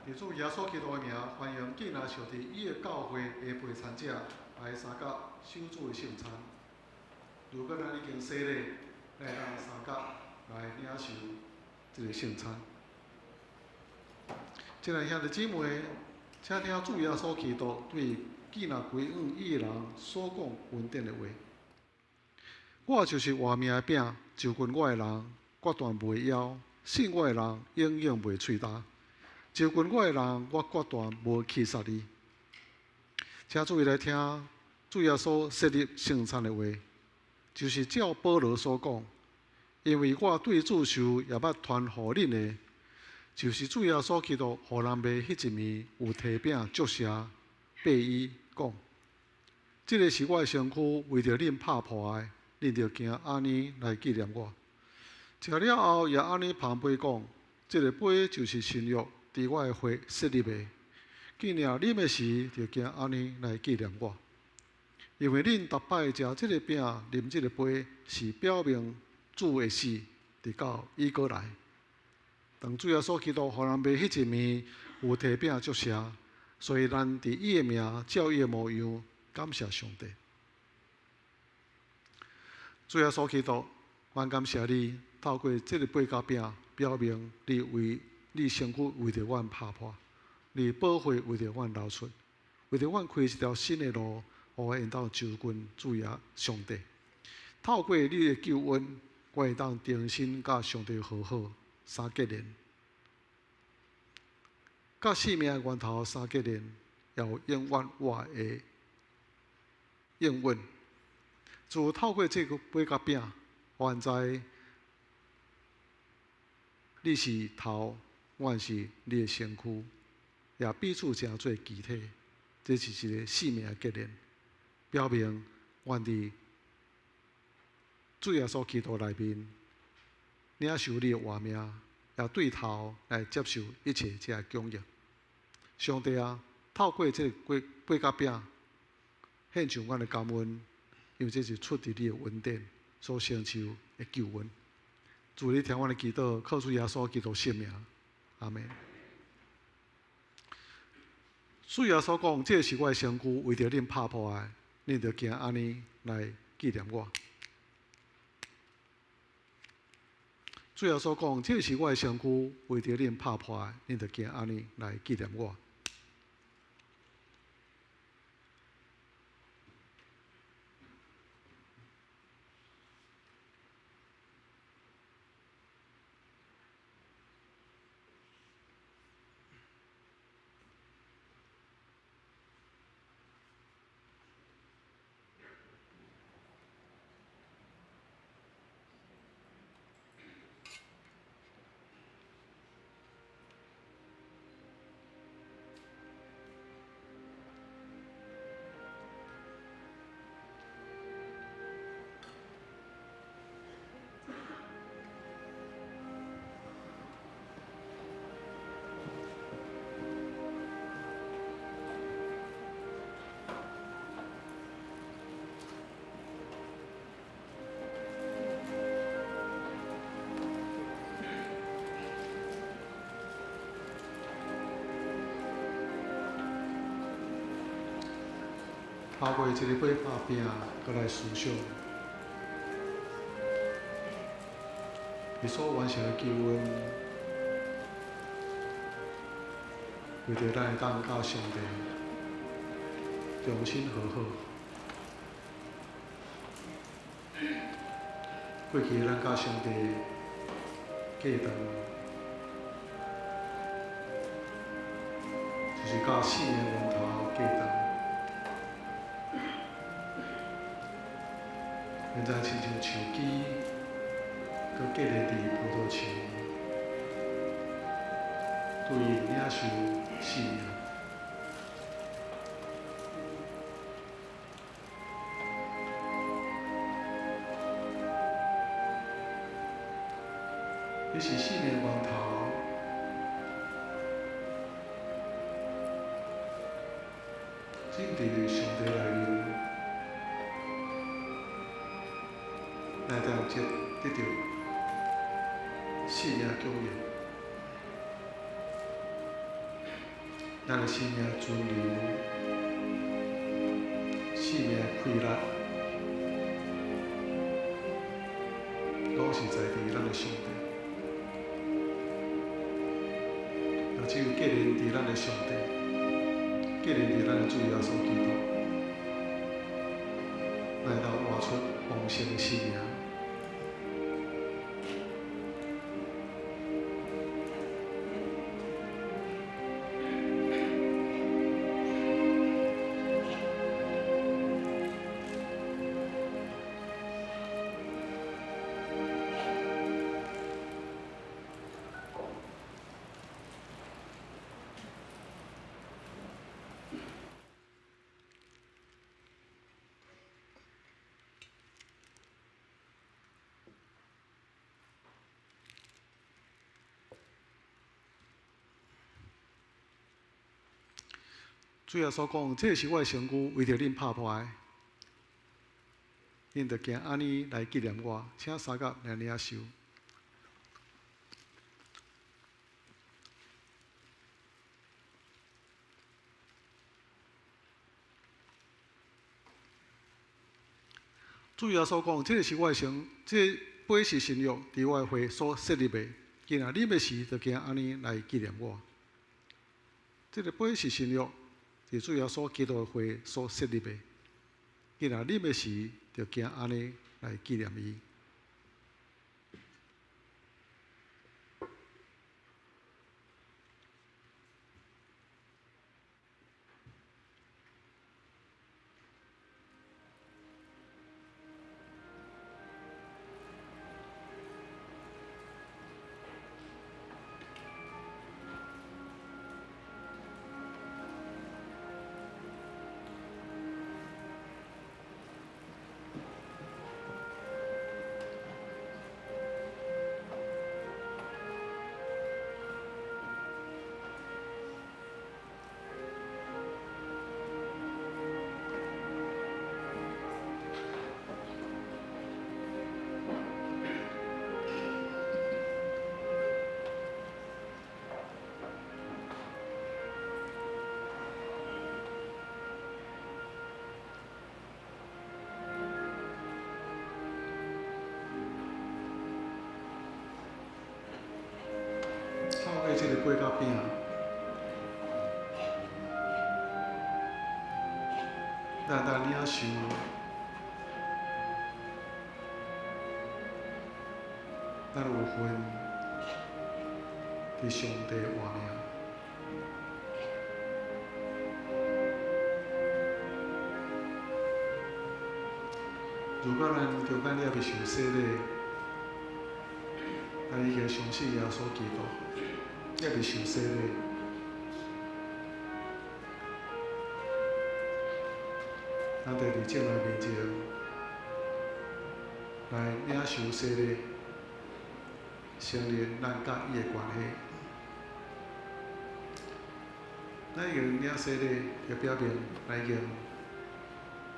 伫主耶穌基督的名，歡迎囝兒受佇伊的教會的陪餐者來參加守主的聖餐。如果咱已經洗禮，咱會當參加來領受這个聖餐。親愛兄弟姊妹，請聽主耶穌基督對囝兒歸向伊的人所講恩典的話。我就是活命的餅，就近我的人，決斷袂枵；信我的人，永遠袂喙焦。就近我的人，我決斷無棄殺伊。請注意來聽，主耶穌設立聖餐的話，就是照保羅所講，因為我對主受也捌傳予恁的，就是主耶穌基督予人賣彼一暝，有提餅祝謝，擘伊講：這个是我的身軀，為著恁拍破的，恁著行按呢來紀念我。食了後，也按呢捧杯講：這个杯就是新約。佇我的血設立的，紀念啉的時，就行按呢來紀念我。因為恁逐擺食這个餅、啉這个杯，是表明主的死，直到伊閣來。當主耶穌基督予人賣彼一暝，有提餅祝謝，所以咱佇伊的名，照伊的模樣，感謝上帝。主耶穌基督，阮感謝你，透過這个杯佮餅，表明你為你身軀為著阮拍破，你寶血為著阮流出，為著阮開一條新的路，予我會當就近主耶上帝。透過你的救恩，我會當重新佮上帝和好，三結連，佮生命的源頭三結連，也有永遠活的應允。主透過這个杯佮餅，阮知你是頭。阮是你的身軀，也彼此成做肢體，這是一个生命的結連，表明阮佇主耶穌基督內面，領受你的活命，也對頭來接受一切這个供應。上帝啊，透過這個八角餅，獻上阮的感恩，因為這是出佇你的恩典所成就的救恩。主你聽阮的祈禱，靠主耶穌基督聖名，阿們。主耶穌講：這是我的身軀，為著恁拍破的，恁著行按呢來紀念我。主耶穌講：這是我的身軀，為著恁拍破的，恁著行按呢來紀念我。透過這个八角餅，閣來思想，伊所完成的救恩，為著咱會當佮上帝重新和好。過去咱佮上帝隔斷，就是佮生命源頭隔斷。現在親像樹枝，閣建立佇葡萄樹，對伊領受生命。伊是生命源頭，只有佇上帝內面，來當得得著生命供應，咱的生命存留，生命氣力，攏是在佇咱的上帝。也只有建立佇咱的上帝，建立佇咱的主耶穌基督，來當活出豐盛的生命。主耶穌講：這是我的身軀，為著恁拍破的，恁著行按呢來紀念我。請三甲來領受。主耶穌講：這是我的身，這杯是新約，佇我的血所設立的。今仔啉的時，就行按呢來紀念我。這个杯是新約，是主耶穌基督的血所設立的。今仔啉的時，就行按呢來紀念伊。過這个八角餅，咱會當領受，咱有份佇上帝活命。如果咱中間你猶未受洗禮，咱已經相信耶穌基督，猶未受洗禮，咱就佇眾人面前來領受洗禮，承認咱佮伊的關係。咱已經領洗禮，就表明咱已經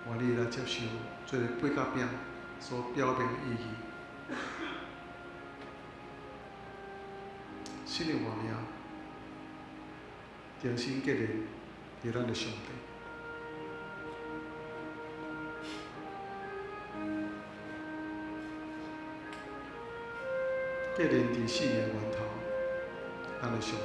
願意來接受這个八角餅所表明的意義。新的活命，重新結連佇咱的上帝。結連佇生命源頭，咱的上帝。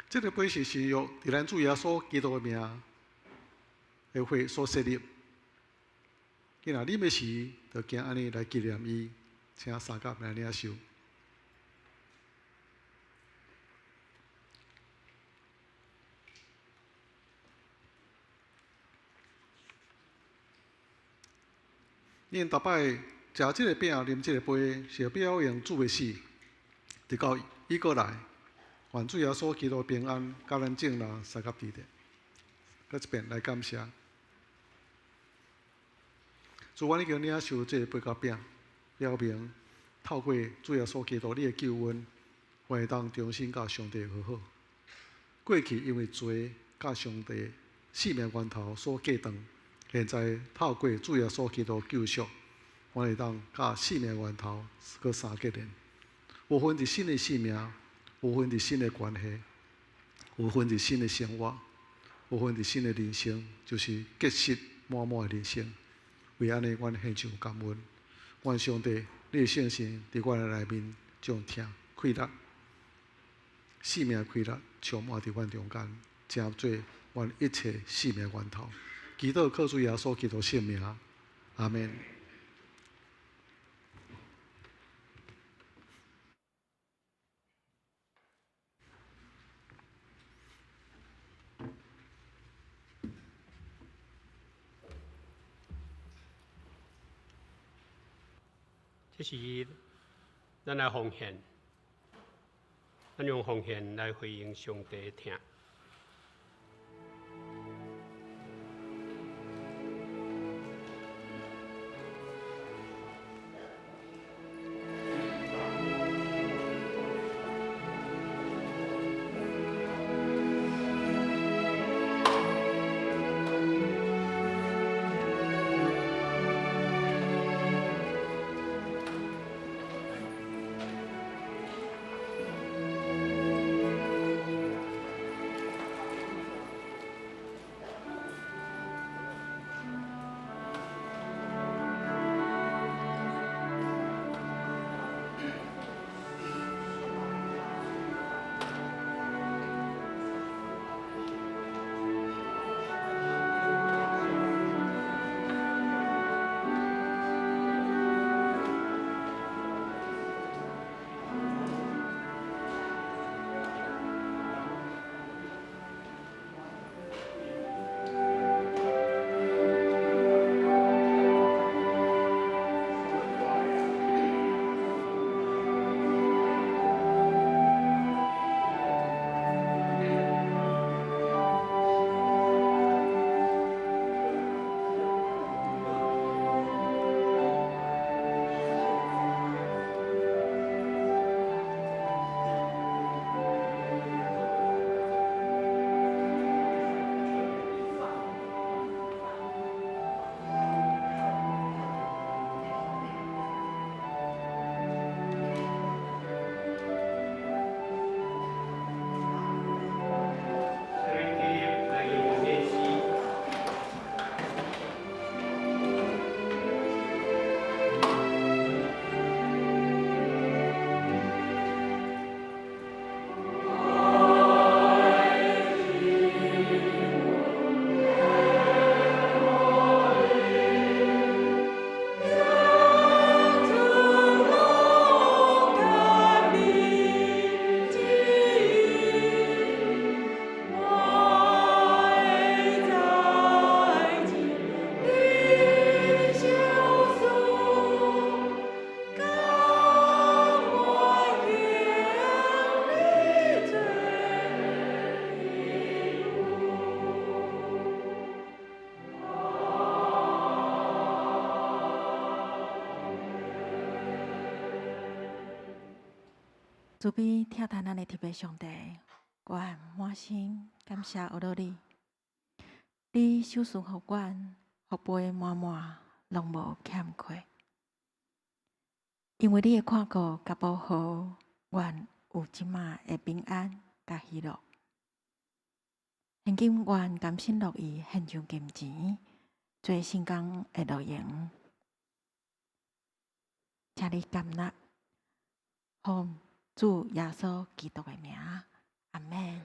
這个杯是新約，佇咱主耶穌基督的名的血所設立。今仔啉的時，就行按呢來紀念伊，請相佮來領受。𪜶逐擺食這个餅、啉這个杯，是表明主的死，直到伊閣來。願主耶穌基督平安，佮咱眾人相佮佇咧。閣一遍來感謝。主，阮已經領受這个杯佮餅，表明透過主耶穌基督你的救恩，阮會當重新佮上帝和好。過去因為罪佮上帝生命源頭所隔斷，現在透過主耶穌基督救贖，阮會當佮生命源頭閣相結連，有份佇新的生命，有份佇新的關係，有份佇新的生活，有份佇新的人生，就是結實滿滿的人生。為按呢，阮獻上感恩。願上帝，你的聖神佇阮的內面，將疼快樂、生命快樂充滿佇阮中間，成做阮一切生命源頭。祈禱靠主耶穌基督聖名，阿們。這是咱來奉獻，咱用奉獻來回應上帝的疼。慈悲疼待咱的天父上帝，阮滿心感謝阿羅你，你賞賜予阮福杯滿滿，攏無欠缺。因為你的看顧佮保護，阮有這馬的平安佮喜樂。現今阮甘心樂意獻上金錢，做聖工的路用，請你甘納，奉主耶穌基督的名，阿們。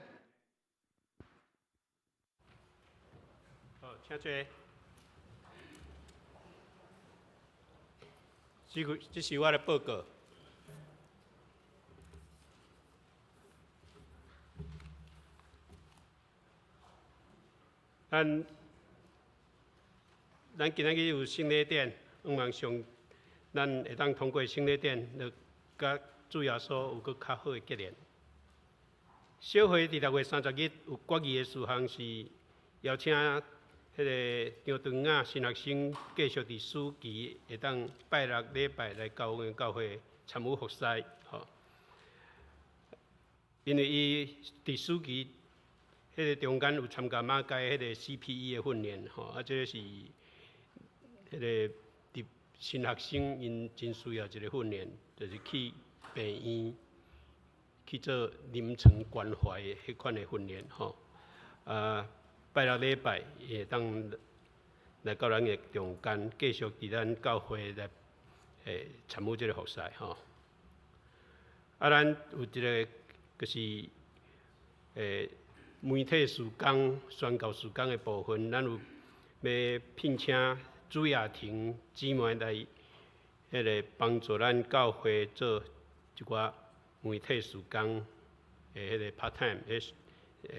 好，請坐。這個，這是我的報告。咱咱今仔日有聖禮典，向望上，咱會當通過聖禮典來佮主耶穌有閣較好的結連。小會佇6月30日有決議的事項是邀請彼个張長雅新學生繼續佇暑期會當拜六禮拜來到阮教會參與服侍，吼。因為伊佇暑期彼个中間有參加馬偕彼个 CPE 的訓練，吼，啊，這个是彼个佇新學生𪜶真需要一個訓練，就是去病院去做臨床關懷的彼款的訓練，吼。啊，拜六禮拜伊會當來到咱的中間，繼續佇咱教會來參與這个服侍，吼。啊，咱有一個就是媒體事工、宣教事工的部分，咱有欲聘請朱雅婷姊妹來彼个幫助咱教會做一寡媒體事工的彼个 part time，彼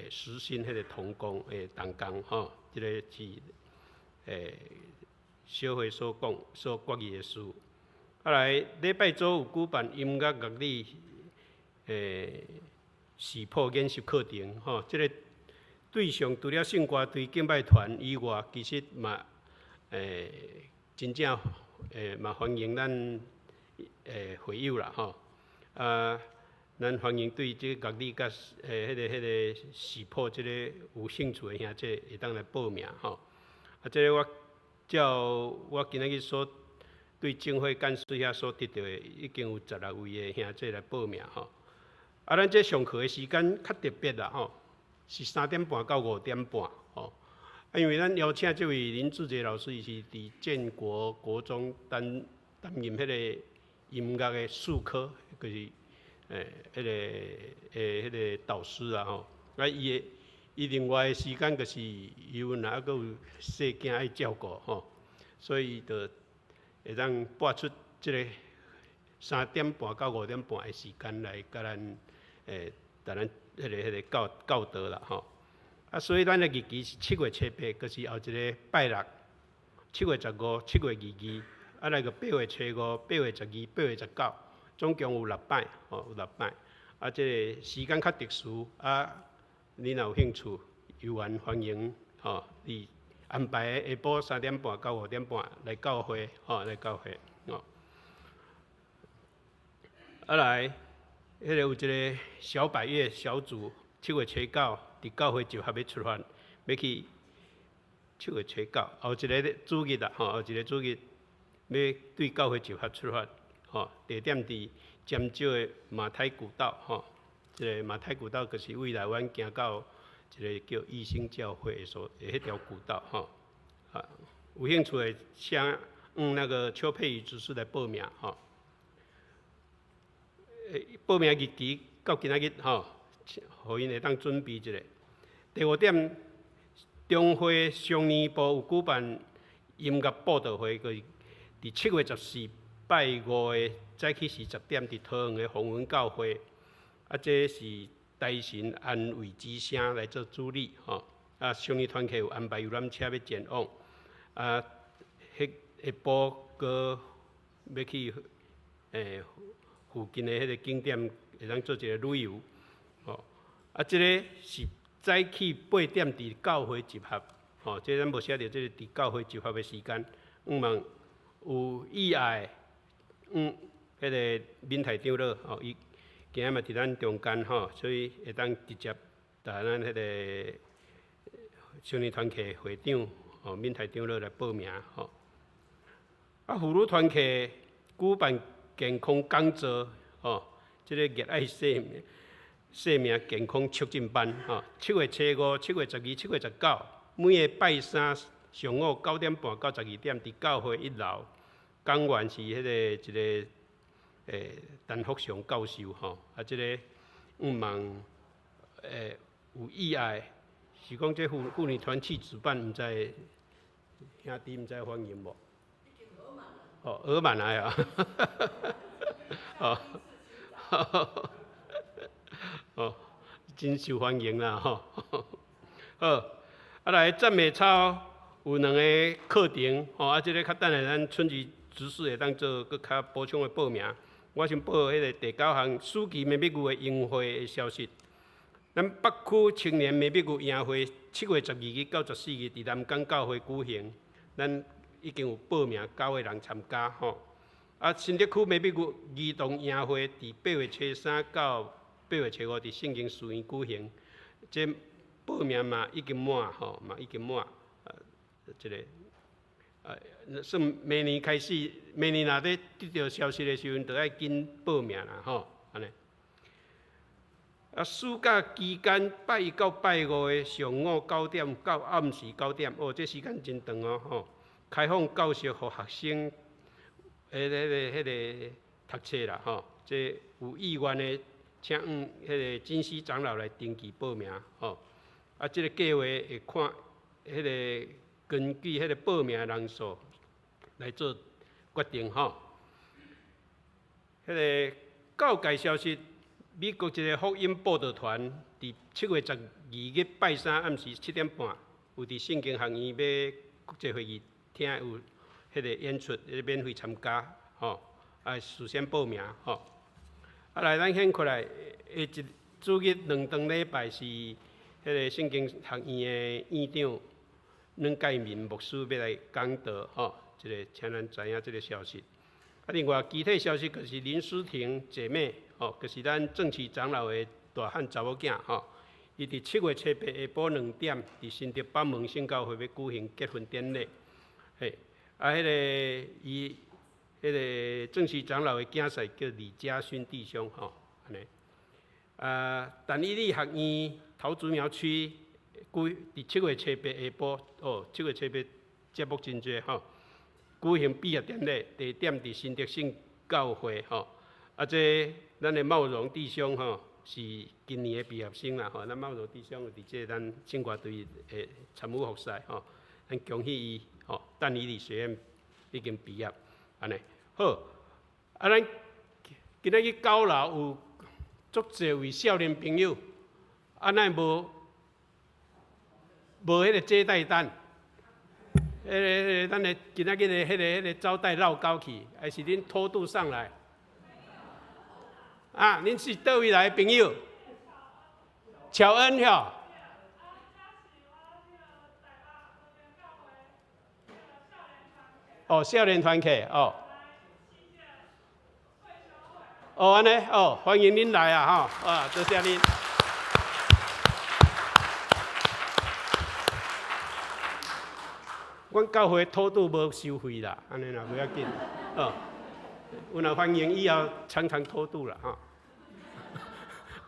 時薪彼個同工的同工吼，這个是小會所講所決議的事。啊來，禮拜組有舉辦音樂樂理視譜研習課程吼，這个對象除了聖歌隊敬拜團以外，其實嘛真正嘛歡迎咱會友啦吼。啊，咱歡迎對這個樂理佮彼個視譜這個有興趣的兄弟會當來報名吼。啊，這个我照我今仔日所對政會幹事遐所得到的，已經有16位的兄弟來報名吼。啊，咱這上課的時間較特別啦吼，是3點半到5點半吼。啊，因為咱邀請這位林志傑老師，伊是佇建國國中擔擔任彼個音樂的術科，就是彼個彼個導師啊吼。啊，伊的伊另外的時間就是伊有若猶閣有細囝愛照顧吼，所以伊就會當撥出這個3點半到5點半的時間來佮咱共咱彼个教教導啦吼。啊，所以咱的日期是7月7、8，就是後一个拜六，7月15、7月22，啊來個8月初5、8月12、8月19，總共有六擺，吼，有六擺。啊，這个時間較特殊，啊，你若有興趣，猶原歡迎，吼，佇安排下晡3點半到5點半來教會，吼，來教會，吼。啊來，彼个有一个小百岳小組，7月初9佇教會集合欲出發，欲去7月初9，後一个主日啦，吼，後一个主日欲對教會集合出發，吼，地點佇尖石的馬太古道，吼，這个馬太古道就是未來阮行到一个叫義興教會的所的彼條古道，吼，啊，有興趣的請那個邱佩儀執事來報名，吼。報名日期到今仔日吼，予𪜶會當準備一下。第五點，中會少年部有舉辦音樂佈道會，就是佇7月14拜五的早起時10點，佇桃園的宏文教會。啊，這是大神安慰之聲來做主理吼。啊，少年團契有安排遊覽車欲前往。啊，彼下晡閣欲去附近的彼个景點會當做一个旅遊，吼。啊，這个是早起8點佇教會集合，吼。這咱無寫著，這个佇教會集合的時間，向望有意愛的，彼个闽台長老，吼，伊今仔嘛佇咱中間吼，所以會當直接佇咱彼个少年團契會長吼，闽台長老來報名吼。啊，婦女團契舉辦健康講座吼，這个熱愛生命、生命健康促進班吼，7月初5、7月12、7月19，每个拜三上午9點半到12點，佇教會一樓，講員是彼个一个陳福祥教授吼，啊，這个向望有意愛，是講這婦女團契主辦，毋知兄弟毋知歡迎無？哦，額滿來啊！哦，哦，真受歡迎啦吼！好，啊來讚美操有兩個課程，吼，啊，這个較等下咱春節執事會當做閣較補充的報名。我先報彼个第九項暑期玫瑰月的營會的消息。咱北區青年玫瑰月營會7月12日到14日佇南港教會舉行，咱已經有報名九個人參加吼。啊，新竹區玫瑰月兒童營會佇8月初3到8月初5佇聖經書院舉行，這報名嘛已經滿吼，嘛已經滿。啊，這个啊，算明年開始，明年若咧得著消息的時陣，就愛緊報名啦吼，按呢。啊，暑假期間拜一到拜五的上午9點到暗時9點，哦，這時間真長哦吼。開放教室予學生，彼个讀冊啦吼。這有意願的，請彼个金禧長老來登記報名吼。啊，這个計劃會看，彼个根據彼个報名的人數來做決定吼。彼个教界消息，美國一个福音報道團佇7月12日拜三暗時7點半，有佇聖經學院欲國際會議廳有彼个演出，免費參加吼，啊，事先報名吼。啊，來，咱現過來，下一主日兩頓禮拜是彼个聖經學院的院長阮蓋民牧師欲來講道吼，這个請咱知影這个消息。啊，另外其他消息就是林思婷姐妹吼，就是咱正奇長老的大漢查某囝吼，伊佇7月初8下晡2點，佇新竹北門聖教會欲舉行結婚典禮。嘿，啊，彼个伊，彼个正奇長老的囝婿叫李家勳弟兄吼，按呢。啊，但以理學院桃竹苗區舉佇7月初8下晡，哦，7月初8節目真濟吼。舉行畢業典禮，地點佇新竹聖教會吼。啊，這咱的茂榮弟兄吼，是今年的畢業生啦吼。咱茂榮弟兄有佇這咱聖歌隊的參與服侍吼，咱恭喜伊吼。但以理學院已經畢業，按呢好。啊，咱今仔日九樓有足濟位少年朋友，啊，咱無彼个接待單？彼个，咱的今仔日的彼个招待繞高去，還是恁偷渡上來？啊，恁是佗位來的朋友？喬恩吼。哦，少年團契哦。哦，按呢哦，歡迎恁來啊吼！啊，多謝恁。阮教會偷渡無收費啦，按呢啦，無要緊。哦，阮若歡迎以後常常偷渡啦，吼。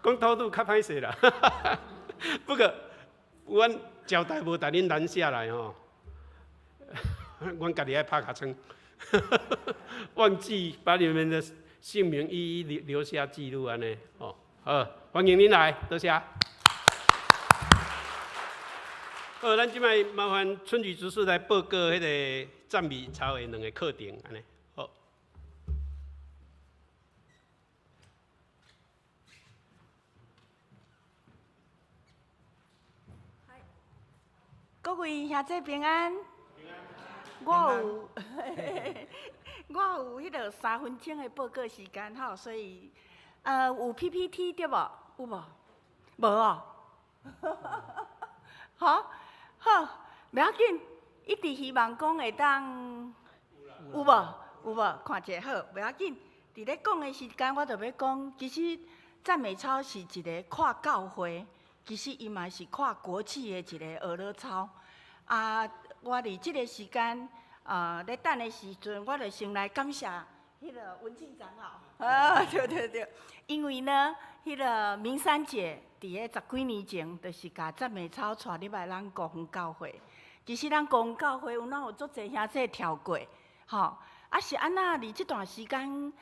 講偷渡較歹勢啦，不過阮招待無共恁攔下來吼，阮家己愛拍尻川，忘記把你們的姓名一一留下記錄按呢，哦，好，歡迎恁來，多謝。好，咱這擺麻煩春雨執事來報告彼个讚美操的兩个課程，按呢，好。各位兄弟平安。我有，我有彼个3分鐘的報告時間吼，所以，有 PPT 對無？有無？無哦。好，好，袂要緊，一直希望講會當有無？有無？看者好，袂要緊。佇咧講的時間，我就欲講，其實讚美操是一个跨教會，其實伊嘛是跨國際的一个學樂操。啊，我佇這个時間，咧等的時陣，我就先來感謝彼个文靜長老。啊，對對對，因為呢，彼个明山姐佇个十幾年前，就是共讚美操帶入來咱高雄教會。其實咱高雄教會有哪有足濟兄弟跳過，吼，啊是按怎佇這段時間，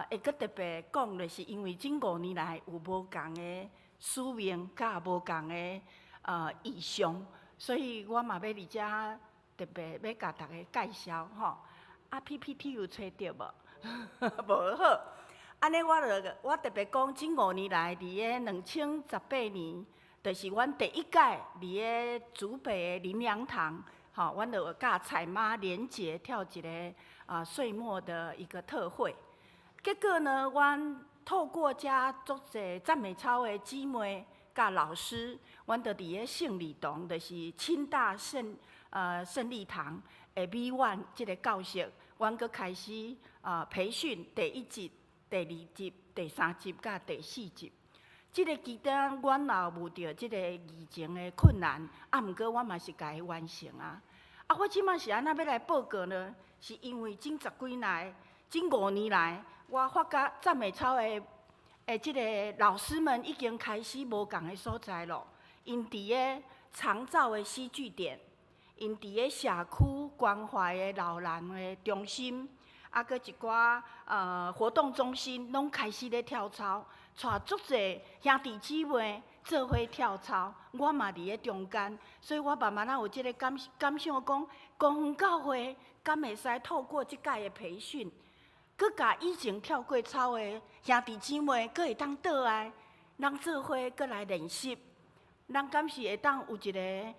會閣特別講，就是因為這5年來有無仝的使命，佮無仝的異象，所以我嘛欲佇遮特別欲共大家介紹吼。啊，PPT 有揣著無？無好。按呢，我就我特別講，這五年來，佇个2018年，就是阮第一屆佇个竹北的林良堂，吼，阮就佮彩媽連結跳一个歲末的一個特會。結果呢，阮透過遮足濟讚美操的姊妹佮老師，阮就佇个勝利堂，就是清大勝利堂的美苑這个教室，阮閣開始培訓第一級、第二級、第三級佮第四級。這个期間，阮也有遇著這个疫情的困難，啊，毋過阮嘛是共伊完成啊。啊，我這擺是按怎欲來報告呢？是因為這十幾來，這五年來，我發覺讚美操的這个老師們已經開始無仝的所在咯。𪜶佇个長照的 C 據點，𪜶佇个社區關懷的老人的中心，啊，閣一寡活動中心，攏開始咧跳操，帶足濟兄弟姊妹做伙跳操，我嘛佇咧中間，所以我慢慢仔有這个感想講，高雄教會敢會使透過這擺的培訓，閣共以前跳過操的兄弟姊妹，閣會當倒來，咱做伙閣來練習，咱敢是會當有一个予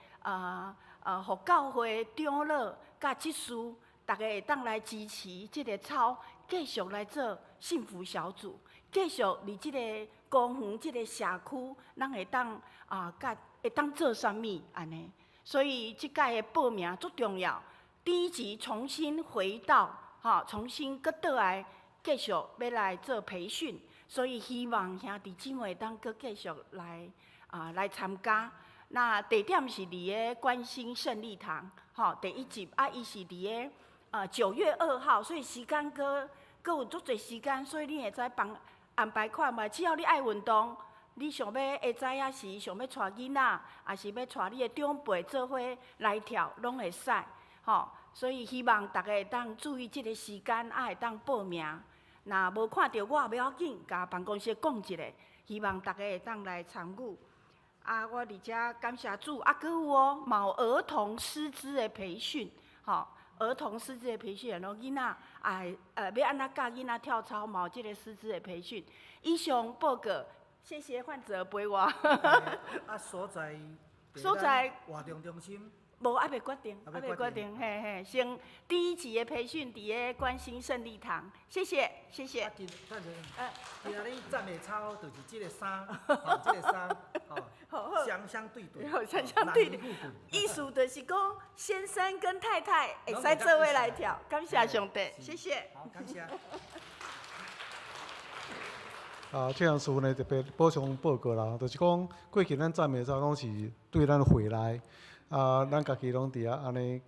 教會長老佮執事，逐家會當來支持這个操，繼續來做幸福小組，繼續佇這个高雄這个社區，咱會當佮會當做啥物按呢？所以這擺的報名足重要。第一級重新回到，吼，重新閣倒來繼續欲來做培訓，所以希望兄弟姊妹會當閣繼續來參加。那地點是佇个關心勝利堂，吼，第一級啊，伊是佇个9月2號，所以時間閣閣有足濟時間，所以你會使幫安排看覓，只要你愛運動，你想欲下早仔時想欲帶囡仔，抑是欲帶你的長輩做伙來跳，攏會使，吼。所以希望大家會當注意這个時間，啊會當報名。若無看著我也無要緊，共辦公室講一下，希望大家會當來參與。啊，我佇遮感謝主，啊，閣有哦，嘛有兒童師資的培訓，吼，兒童師資的培訓，喏，囡仔欲按怎教囡仔跳操，嘛有這个師資的培訓。以上報告，謝謝患者陪我。啊，所在？所在。活動中心。無，猶未決定，猶未決定，嘿嘿。先第一期的培訓佇个關心勝利堂，謝謝，謝謝。啊，今等下，今仔日讚美操就是這个衫，吼，這个衫，吼，雙雙對對，雙雙對對。意思就是講，先生跟太太會使做伙來跳，感謝上帝，謝謝。好，感謝。啊，這項事呢特別補充報告啦，就是講過去咱讚美操攏是對咱會內。啊，咱家己攏佇遐按呢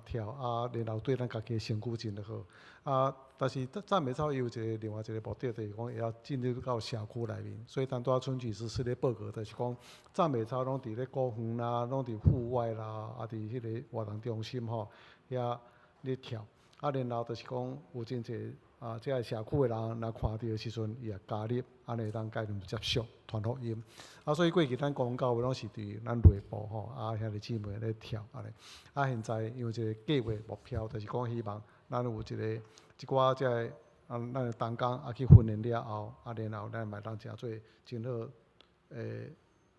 跳啊，然後對咱家己的身軀真好。啊，但是讚美操伊有一個另外一個目的，就是講會曉進入到社區內面。所以當拄仔春菊師咧報告，就是講讚美操攏佇咧公園啦，攏佇戶外啦，啊，佇彼个活動中心吼遐咧跳。啊，然後就是講有真濟這个社區的人若看著的時陣，伊也加入，按呢會當共𪜶接觸傳福音。啊，所以過去咱公教會攏是佇咱內部吼，啊兄弟姊妹咧跳按呢。啊，現在因為一个計劃目標，就是講希望咱有一个一寡這个咱的同工啊去訓練了後，啊，然後咱嘛會當成做真好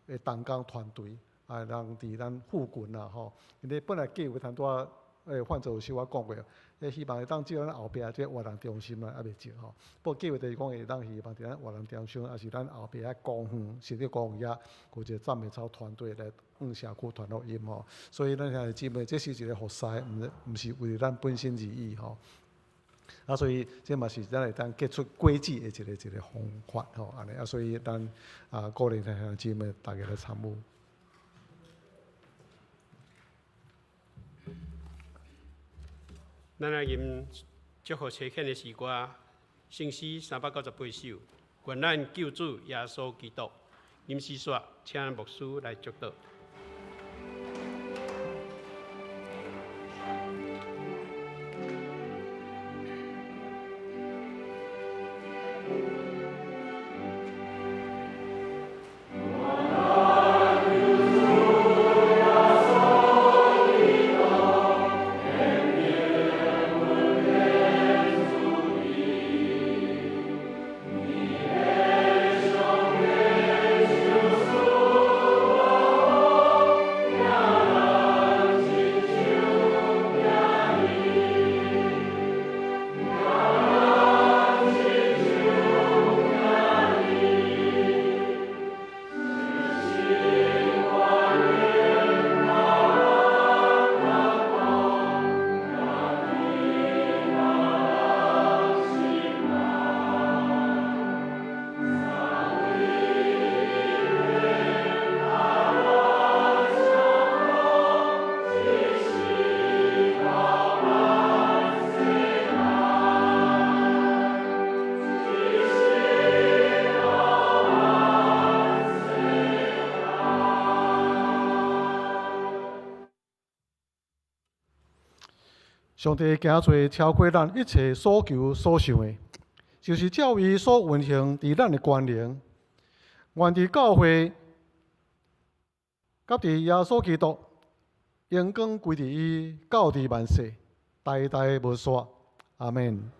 的同工團隊，啊，通佇咱附近啦吼。因為本來計劃頭拄仔范總有小可講過，希望會當借咱後壁這個活動中心啦，猶未借吼。不過計劃就是講會當希望佇咱活動中心，抑是咱後壁遐公園，實體公園遐有一個讚美操團隊來向社區傳福音吼。所以咱兄弟姊妹，這是一個服侍，毋是為咱本身而已吼。啊，所以這嘛是咱會當結出果子的一個方法吼，按呢啊，所以咱鼓勵兄弟姊妹大家來參與。咱來吟祝福差遣的詩歌，聖詩398首，願咱救主耶穌基督，吟詩煞，請牧師來祝禱。上帝行做超過咱一切所求所想的，就是照伊所運行佇咱的權能。願佇教會，佮佇耶穌基督，榮光歸佇伊，到佇萬世，代代無煞。阿們。